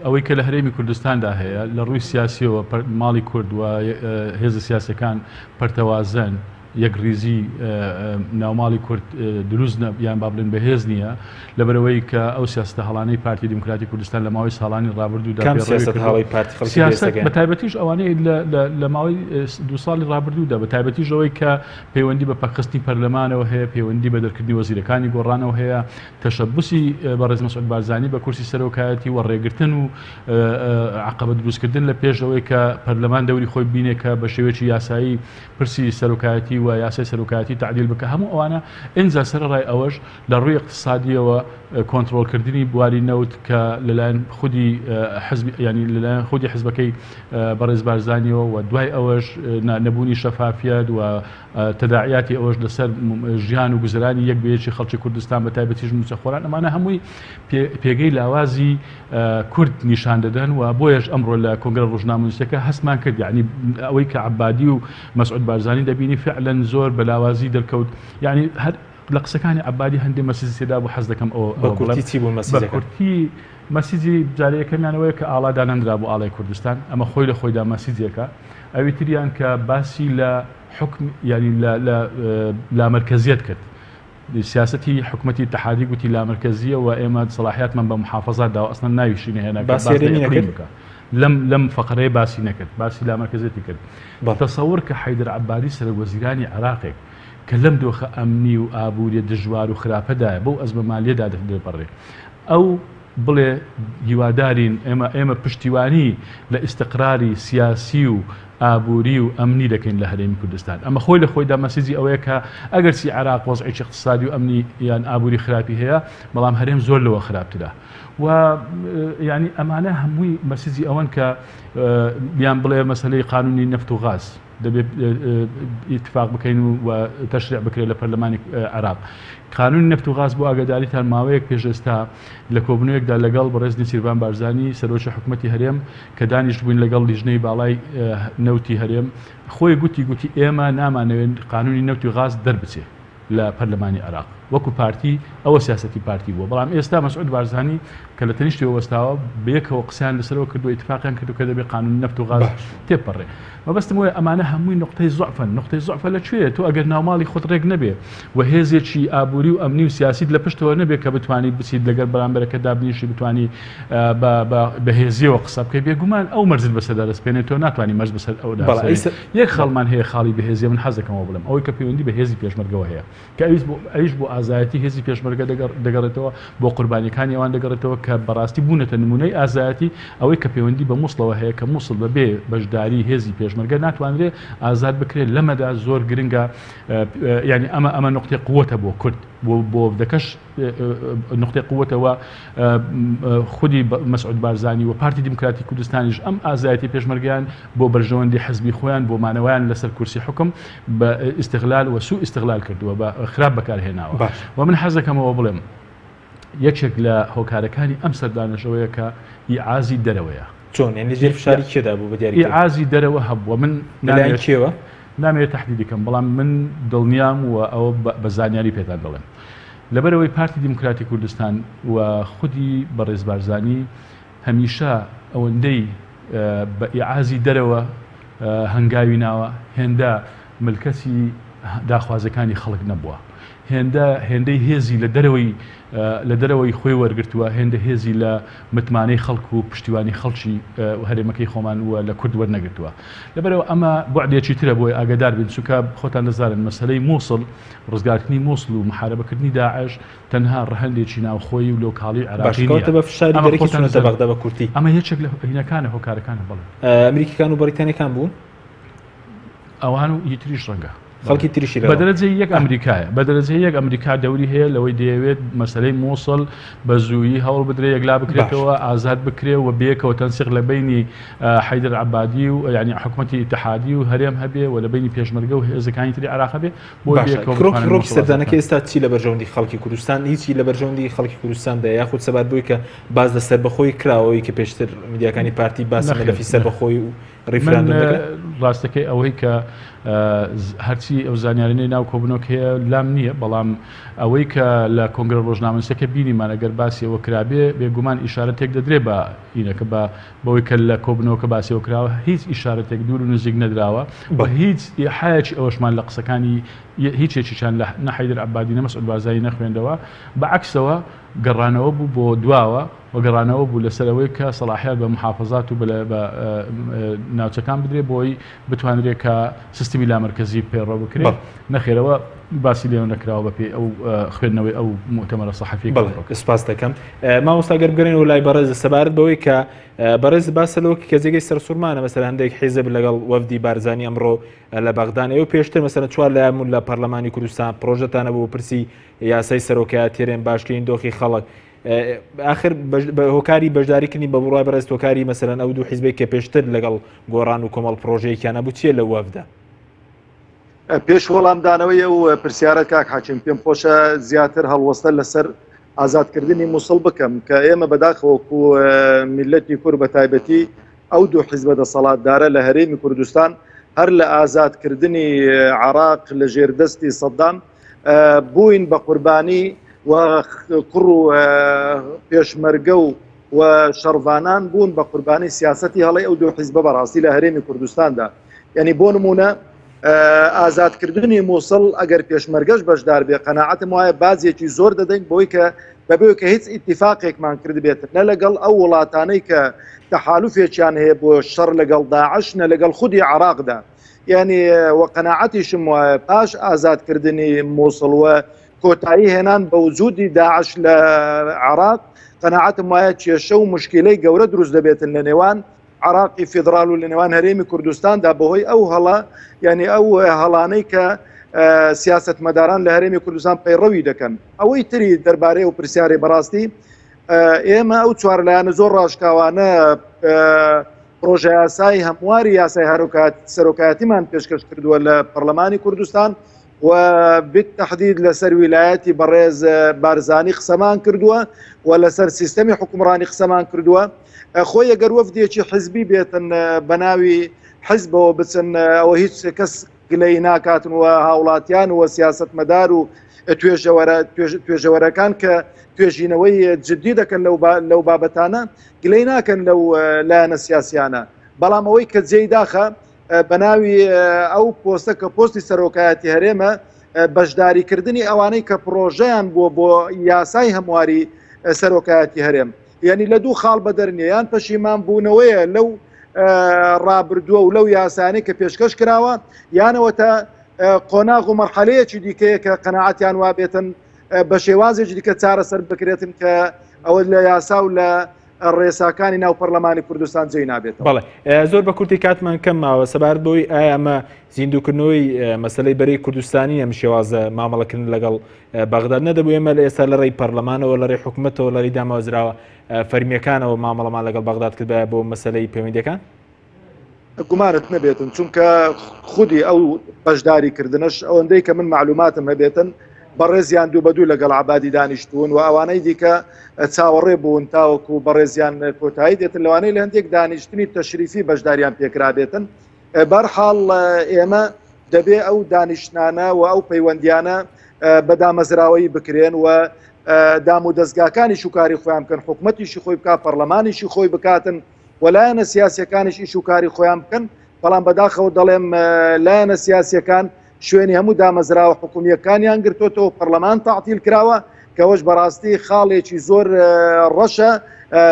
ئەوەی کە لە هەرێمی کوردستاندا هەیە لە ڕووی سیاسیەوە ماڵی کورد و هێزە سیاسەکان پەرتەوازەن یەکڕیزی ناوماڵی کورد دروست نە یان با بڵێن بەهێز نییە لەبەرئەوەی کە ئەو سیاسەتە هەڵانەی پارتی دیموکراتی کوردستان لە ماوەی ساڵانی ڕابردوودا کام پەیڕەوی سیاسەت کردووە هەڵەی پارتی خەڵکی سیاسەت بەهێز بە دەکەن؟ تایبەتیش ئەوانەی لە لە لە ماوەی دوو ساڵی ڕابردوودا بە تایبەتیش ئەوەی کە پەیوەندی بە پەکخستنی پەرلەمانەوە هەیە پەیوەندی بە دەرکردنی وەزیرەکانی گۆڕانەوە هەیە تەشەبوسی بەڕێز مەسعود بارزانی بە کورسی سەرۆکایەتی و ڕێگرتن و عەقەبە دروستکردن لە پێش ئەوەی کە پەرلەمان دەوری خۆی بینێ کە بە شێوەیەکی یاسایی پرسی سەرۆکایەتی و یاسای سەرۆکایەتی تەعدیل بکا هەموو ئەوانە ئینجا سەرەڕای ئەوەش لە ڕووی ئیقتسادیەوە کۆنتڕۆڵکردنی بواری نەوت کە لەلایەن خودی حزب یانی لەلایەن خودی حزبەکەی بەڕێز بارزانیەوە و دوای ئەوەش نەبوونی شەفافیەت و تەداعیاتی ئەوەش لەسەر ژیان و گوزەرانی یەک بە یەکی خەڵکی کوردستان بە تایبەتیش مووچەخۆران ئەمانە هەمووی پێگەی لاوازی کورد نیشان دەدەن و بۆیەش ئەمڕۆ لە کۆنگرە ڕۆژنامەنووسیەکە هەستمان کرد یعنی ئەوەی کە عەبادی و مەسعود بارزانی دەبینی فعلا زۆر بە لاوازی دەرکەوت یعنی هەر لە قسەکانی عەبادی هەندێ مەسیجی تێدا بوو حەز دەکەم ئەوە بە کورتی چی بوو بە مەسیجەکە؟ کورتی مەسیجی جارێ یەکەمیان ئەوەیە کە ئاڵا دانەنرابوو ئاڵای کوردستان ئەمە خۆی لە خۆیدا مەسیجێکە ئەوی تریان کە باسی لە حوکم یعنی لە لە لامەرکەزیەت کرد سیاسەتی حکومەتی ئیتحادی گوتی لامەرکەزییە و ئێمە سەڵاحیاتمان بە محافەزات داوە ئەسڵەن ناویشی نەهێنا کە باسی باس لە هەرێمی ئیقلیم نەکرد؟ بکا لەم لەم فەقەرەیە باسی نەکرد باسی لامەرکەزیەتی کرد بەڵێ. تەسەور کە حەیدەر عەبادی سەرۆک وەزیرانی عێراقێک کە لەم دۆخە ئەمنی و ئابووریە دژوار و خراپەدایە بەو ئەزمە مالیەدا دەپەڕێ ئەو بڵێ هیوادارین ئێمە ئێمە پشتیوانی لە ئیستقراری سیاسی و ئابووری و ئەمنی دەکەین لە هەرێمی کوردستان. ئەمە خۆی لە خۆیدا مەسیجی ئەوەیە کە ئەگەرچی عێراق وەزعێکی ئیقتسادی و ئەمنی یان ئابووری خراپی هەیە، بەڵام هەرێم زۆر لەوە خراپترە. و یانی ئەمانە هەمووی مەسیجی ئەوەن کە یان بڵێ مەسەلەی قانونی نەفت و غاز دەبێت ئیتفاق بکەین و تەشریع بکرێت لە پەرلەمانی عێراق. قانونی نەفت و غاز بۆ ئاگاداریتان ماوەیەک پێش ئێستا لە کۆبوونەوەیەکدا لەگەڵ بەڕێز نێچیرڤان بارزانی سەرۆکی حکومەتی هەرێم کە دانیشتبووین لەگەڵ لیژنەی باڵای نەوتی هەرێم خۆی گوتی گوتی ئێمە نامانەوێت قانونی نەوتی غاز دەربچێ لە پەرلەمانی عێراق وەکو پارتی ئەوە سیاسەتی پارتی بووە بەڵام ئێستا مەسعود بارزانی کە لە تەنیشتەوە وەستاوە بەیەکەوە قسەیان لەسەرەوە کردووە ئیتفاقیان کردو کە دەبێت قانونی نەفت و غاز تێپەڕێ مەبەستم وایە ئەمانە هەمووی نوقتەی زوعفن، نوقتەی زوعفە لە کوێیە؟ تۆ ئەگەر ناوماڵی خۆت ڕێک نەبێ و هێزێکی ئابووری و ئەمنی و سیاسیت لە پشتەوە نەبێ کە بتوانی بچیت لەگەر بەرامبەرەکەت دابنیشی بتوانی بە بە بەهێزیەوە قسە بکەی بێگومان ئەو مەرجت بەسەردا دەسپێنێ تۆ ناتوانی مەرج بەسەر ئەودا بەڵێ بسەپێنی. یەک خاڵمان هەیە خاڵی بەهێزیە من حەز دەکەم ئەوە بڵێم ئەوەی کە پەیوەندی بە هێزی پێشمەرگەوە هەیە کە ئەویش بۆ ئەویش بۆ ئازایەتی هێزی پێشمەرگە دەگەڕێتەوە، بۆ قوربانیەکانی ئەوان دەگەڕێتەوە کە بەڕاستی بوونەتە نموونەی ئازایەتی، ئەوەی کە پەیوەندی بە موسڵەوە هەیە کە موسڵ بە بێ بەشداری هێزی پێشمەرگە ناتوانرێ ئازاد بکرێت، لەمەدا زۆر گرنگە یانی ئەمە ئەمە نوقتەی قوەتە بۆ کورد بۆ بۆ دەکەش نوقتەی قوەتە و خودی مەسعود بارزانی و پارتی دیموکراتی کوردستانیش ئەم ئازایەتی پێشمەرگەیان بۆ بەرژەوەندی حزبی خۆیان بۆ مانەوەیان لەسەر کورسی حوکم بە ئیستغلال و سوء ئیستغلال کردووە بە خراپ بەکارهێناوە باش. و من حەزەکەمەوە بڵێم یەکێک لە هۆکارەکانی ئەم سەردانەش ئەوەیە کە ئیعازی دەرەوەیە. چۆن یانی لەژێر فشاری کێدا بوو بە دیاری کرد؟ ئیعازی دەرەوە هەبووە من لەلایەن کێوە؟ نامەوێت تەحدیدی کەم بەڵام من دڵنیام و ئەوە بە زانیاری پێتان دەڵێم لەبەرئەوەی پارتی دیموکراتی کوردستان و خودی بەڕێز بارزانی هەمیشە ئەوەندەی بە ئیعازی دەرەوە هەنگاوی ناوە هێندە ملکەچی داخوازەکانی خەڵک نەبووە هێندە هێندەی هێزی لە دەرەوەی لە دەرەوەی خۆی وەرگتووە هێندە هێزی لە متمانەی خەڵک و پشتیوانی خەڵکی هەرێمەکەی خۆمان و لە کورد وەرنەگرتووە لەبەرەوە ئەمە بەعدێکی ترە بۆی ئاگدار بین چونکە خۆتان دەزانن مەسلەی مووسڵ ڕزگارکردنی مووسڵ و محاربەکردنی داعش تەنها ڕەهەندێکی ناوخۆیی و لۆکاڵی عێراقی نییە. بە فشاری ئەمە دەرەکی خۆتان چوونەتە دەزانن. بەغدا بە کورتی. ئەمە یەکێک لە هینەکانە هۆکارەکانە بەڵێ. ئەمریکیەکان و بەڕیتانیەکان بوون؟ ئەوان و هی تریش ڕەنگە. خەڵکی تریشی بە لەگەڵ. دەرەجەی یەک ئەمریکایە. بە دەرەجەی یەک ئەمریکا دەوری هەیە لەوەی دەیەوێت مەسەلەی مووسڵ بە زوویی هەوڵ بدرێ یەکلا باش. بکرێتەوە، ئازاد بکرێ و بەیەکەوە تەنسیق لە بەینی حەیدەر عەبادی و یانی حکومەتی ئیتحادی و هەرێم هەبێ و لە بەینی پێشمەرگە و هێزەکانی تری عێراق هەبێ. بۆ باشە بێکەوە کرۆکی بتوانن ڕۆکی موسڵ ئازاد سەردانەکە بکەن. ئێستا چی لە بەرژەوەندی خەڵکی کوردستان هیچی لە بەرژەوەندی خەڵکی کوردستاندا یاخود سەبارەت بۆی کە باس لە سەربەخۆی کراوەی کە پێشتر میدیاکانی پارتی باسی نەخێر مەلەفی نەخێر سەربەخۆی و من ڕیفراندۆم دەکرا؟ ڕاستەکەی ئەوەی کە هەرچی ئەو زانیارانەی ناو کۆبوونەوەکە هەیە لام نییە بەڵام ئەوەی کە لە کۆنگرە ڕۆژنامەنووسەکە بینیمان ئەگەر باسی ئەوە کرابێ بێگومان ئیشارەتێک دەدرێ بە ئینەکە بە بەوەی کە لە کۆبوونەوەکە باسی ئەوە کراوە، هیچ ئیشارەتێک دوور و نزیک نەدراوە و هیچ ئیحایەکی ئەوەشمان لە قسەکانی هیچ یەکێکیان لە نە حەیدەر عەبادی نە مەسعود بارزانی نەخوێندەوە، بە عەکسەوە گەڕانەوە بوو بۆ دواوە و گەڕانەوە بوو لەسەر ئەوەی کە سەڵاحیات بە موحافەزات و بە ناوچەکان بدرێ بۆی بتوانرێ کە سیستمی لامەرکەزی پەیڕەو بکرێ، نەخێرەوە باسی لێوە نەکراوە بەپێی ئەو خوێندنەوەی ئەو موئتەمەرە سەحەفیەی کە ئەمڕۆ کرا. سپاس دەکەم مامۆستا گەر بگەڕێینەوە لای بەڕێز سەبارەت بەوەی کە بەڕێز باسە لەوە کە جێگەی سەرسوڕمانە مەسەلەن هەندێک حیزب لەگەڵ وەفدی بارزانی ئەمڕۆ لە بەغدان ئێوە پێشتر مەسەلەن چوار لایەن بوون لە پەرلەمانی کوردستان پرۆژەتانە بۆ پرسی یاسای سەرۆکایەتی هەرێم باشکردنی دۆخی خەڵک ئاخر هۆکاری بەشداریکردنی بە بڕای بەڕێز هۆکاری مەسەلەن ئەو دوو حیزبێک کە پێشتر لەگەڵ گۆڕان و کۆمەڵ پرۆژەیەکیان هەبوو چییە لە وەفدا؟ پێش وەڵامدانەوەی ئەو پرسیارە کاک حاکیم پێم خۆشە زیاتر هەڵوەستە لەسەر ئازادکردنی مووسڵ بکەم کە ئێمە بەداخەوە وەکو میللەتی کورد بە تایبەتی ئەو دوو حیزبە دەسەڵاتدارە لە هەرێمی کوردستان هەر لە ئازادکردنی عراق لە ژێردەستی سەدام بووین بە قوربانی و کوڕ و پێشمەرگە و و شەڕڤانان بوون بە قوربانی سیاستی هەڵی ئەو دوو حیزبە بەڕاستی لە هەرێمی کوردستاندا یعنی بۆ نمونە ئازادکردنی مووسڵ ئەگەر پێشمەرگەش بەشدار بێ قەنەعەتم وایە بازێکی زۆر دەدەین بۆی کە بەبێ کە هیچ ئیتفاقێکمان کردبێت نە لەگەڵ ئەو وڵاتانەی کە تەحالفێکیان هەیە بۆ شەڕ لەگەڵ داعش نە لەگەڵ خودی عراقدا. یعنی وە قەناعەتیشم وایە پاش ئازادکردنی مووسڵ وە کۆتایی هێنان بە وجودی داعش لە عراق قەناعەتم وایە کێشە و مشکلەی گەورە دروست دەبێتن لە نێوان عراقی فیدرال و لە نێوان هەرێمی کوردستاندا بەهۆی ئەو هەڵە یعنی ئەو هەڵانەی کە سیاستمەداران لە هەرێمی کوردستان پەیڕەوی دەکەن ئەوەی تری دەربارەی و پرسیاری بەڕاستی ئێمە ئەو چوارلایەنە زۆر ڕاشکاوانە پرۆژە یاسای هەمواری یاسای هەروکات سەرۆکایەتیمان پێشکەش کردووە لە پەرلەمانی کوردستان و بالتحدید لەسەر ویلایەتی بەڕێز بارزانی قسەمان کردووە و لەسەر سیستەمی حکومڕانی قسەمان کردووە خۆی ئەگەر وەفدێکی حزبی بێتن بە ناوی حزبەوە بچن ئەوە هیچ کەس گلەی ناکاتن و هاوڵاتیان و سیاستمەدار و توێژەوەرە توێژەوەرەکان کە توێژینەوەی جددی دەکەن لەو بابەتانە گلەی ناکەن لەو لایەنە سیاسیانە بەڵام ئەوەی کە جێی داخە بەناوی ئەو پۆستە کە پۆستی سەرۆکایەتی هەرێمە بەشداریکردنی ئەوانەی کە پرۆژەیان بووە بۆ یاسای هەمواری سەرۆکایەتی هەرێم یعنی لە دوو خاڵ بەدەر نیە یان پەشیمان بوونەوەیە لەو ڕابردووە و لەو یاسانەی کە پێشکەش کراوە یانەوە تا قۆناغ و مەرحەلەیەکی دیکەیە کە قەنەعەتیان وابێتن بە شێوازێکی دیکە چارەسەر بکرێتن کە ئەوە لە یاسا و لە ڕێساکانی ناو پەرلەمانی کوردستان جێی نابێتەوە. بەڵێ زۆر بە کورتی کاتمان کەم ماوە سەبارەت بەوەی ئایا ئەمە زیندووکردنەوەی مەسەلەی بەرەی کوردستانی ئەم شێوازە مامەڵەکردن لەگەڵ بەغداد نەدەبوو ئێمە لە ئێستا لە ڕێی پەرلەمانەوە لە ڕێی حکومەتەوە لە ڕێی دامەزراوە فەرمیەکانەوە مامەڵەمان لەگەڵ بەغداد کردبایە بۆ مەسەلەی پەیوەندیەکان؟ گومانت نەبێتن چونکە خودی ئەو بەشداری کردنەش ئەوەندەی کە من معلوماتم هەبێتن بەڕێزیان دوو بە دوو لەگەڵ عبادی دانیشتون و ئەوانەی دیکە چاوەڕێ بوون تاوەکو بەڕێزیان کۆتایی دێتن لەوانەیە لە هەندێک دانیشتنی تەشریفی بەشداریان پێکرابێتن بەرحاڵ ئێمە دەبێ ئەو دانیشتنانە و ئەو پەیوەندیانە بە دامەزراوەیی بکرێن و دام و دەستگاکانی شوکاری خۆیان بکەن حکوومەتیشی خۆی بک پەرلەمانیشی خۆی بکاتن و لایەنە سیاسەکانیش ئیش و کاری خۆیان بکەن بەڵام بەداخەوە دەڵێم لایەنە سیاسەکان شوێنی هەموو دامەزراوە حکومیەکانیان گرتوتەوە پەرلەمان تعتیل کراوە کەەوەش بەڕاستی خاڵێکی زۆر ڕەشە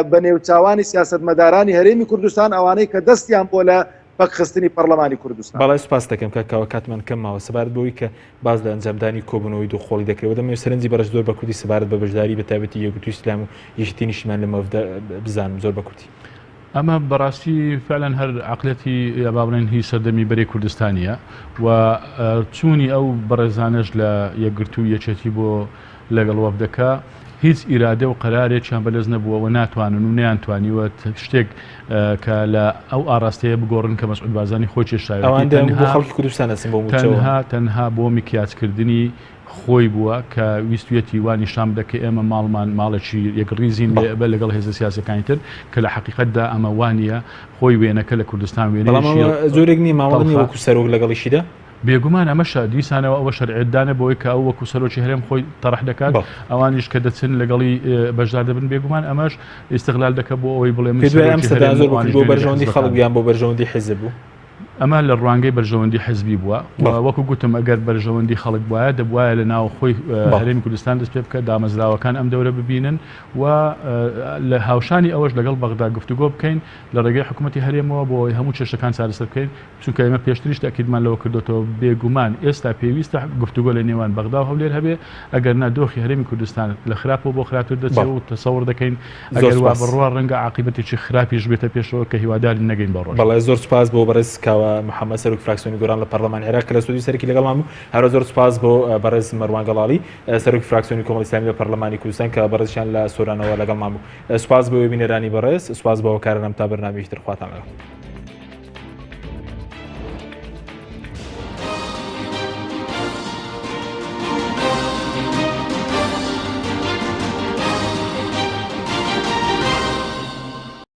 بە نێوچاوانی سیاستمەدارانی هەرێمی کوردستان ئەوانەی کە دەستیان بۆ لە پەکخستنی پەرلەمانی کوردستان. بەڵێ سوپاست دەکەم کاک کاوە کاتمان کەم ماوە سەبارەت بەوەی کە باس لە ئەنجامدانی کۆبوونەوەی دوو قۆڵی دەکرێت و دەمەوێت سەرنجی بەڕێز زۆر بە کورتی سەبارەت بە بەشداری بە تایبەتی یەکگرتووی ئیسلام و یەکێتی نیشتیمان لەم وەفدە بزانم زۆر بە کورتی. ئەمە بەڕاستی فعلا هەر عەقڵیەتی یا با بڵێن هی سەردەمی بەرەی کوردستانیە و چوونی ئەو بەڕێزانەش لە یەکگرتوو یەکێتی بۆ لەگەڵ وەفدەکە هیچ ئیرادە و قەرارێکیان بەدەست نەبووە و ناتوانن و نەیانتوانیوە شتێک کە لە ئەو ئاراستەیە بگۆڕن کە مەسعود بارزانی خۆی کێشاوێتی. ئەوان دەیان بۆ خەڵکی کوردستان ئەچن بۆ مووچەوە. تەنها تەنها بۆ میکیاجکردنی خۆی بووە کە ویستویەتی وا نیشان بدە کە ئێمە ماڵمان ماڵێکی یەکڕیزین لێ لەگەڵ هێزە سیاسیەکانی تر کە لە حەقیقەتدا ئەمە وا نییە خۆی وێنەکە لە کوردستان وێنەیەکی بەڵام ئەوە جۆرێک نییە مامەڵە نییە تەڵخە. وەکو سەرۆک لەگەڵیشیدا؟ بێگومان ئەمەشە دیسانەوە ئەوە شەرعیەتدانە بەوەی کە ئەو وەکو سەرۆکی هەرێم خۆی تەڕح دەکات، ئەوانیش کە دەچن لەگەڵی بەشدار دەبن، بێگومان ئەمەش ئیستغلال دەکە بۆ ئەوەی بڵێ من پێت وایە ئەم سەرۆکی سەردانە هەرێمم زۆر و بەکورد ئەوانیش بۆ نوێنەری بەرژەوەندی خەڵک حزبەکانن. بوو یان بۆ بەرژەوەندی حیزب بوو؟ ئەمە لە ڕوانگەی بەرژەوەندی حزبی بووە و وەکو گوتم ئەگەر بەرژەوەندی خەڵک بوایە دەبوایە لە ناوخۆی هەرێمی کوردستان دەست پێ بکە، دامەزراوەکان ئەم دەورە ببینن و لە هاوشانی ئەوەش لەگەڵ بەغدا گفتوگۆ بکەین لە ڕێگەی حکوومەتی هەرێمەوە بۆ ئەوەی هەموو کێشەکان چارەسەر بکەین. چونکە ئێمە پێشتریش تەئکیدمان لەوە کردۆتەوە، بێگومان ئێستا پێویستە گفتوگۆ لە نێوان بەغدا و هەولێر هەبێ، ئەگەر نا دۆخی هەرێمی کوردستان لە خراپەوە بۆ خراپتر دەچێ و تەسەوڕ دەکەین ئەگەر وا بڕوا ڕەنگە عاقیبەتێکی خراپیش بێتە پێشەوە کە هیوادارین نەگەین بەو ڕۆژە. بەڵێ زۆر سوپاس بۆ بەڕێز کاوە محەمەد سەرۆکی فراکسیۆنی گۆڕان لە پەڕلەمانی عێراق کە لە ستۆدیۆی سەرەکی لەگەڵمان بوو، هەروەها زۆر سوپاس بۆ بەڕێز مەروان گەڵاڵی سەرۆکی فراکسیۆنی کۆمەڵی ئیسلامی لە پەڕلەمانی کوردستان کە بەڕێزیشیان لە سۆرانەوە لەگەڵمان بوو. سوپاس بۆ ئێوەی بینەرانی بەڕێز، سوپاس بۆ هاوکارانم تا بەرنامەیەکی تر خواتان لەگەڵ.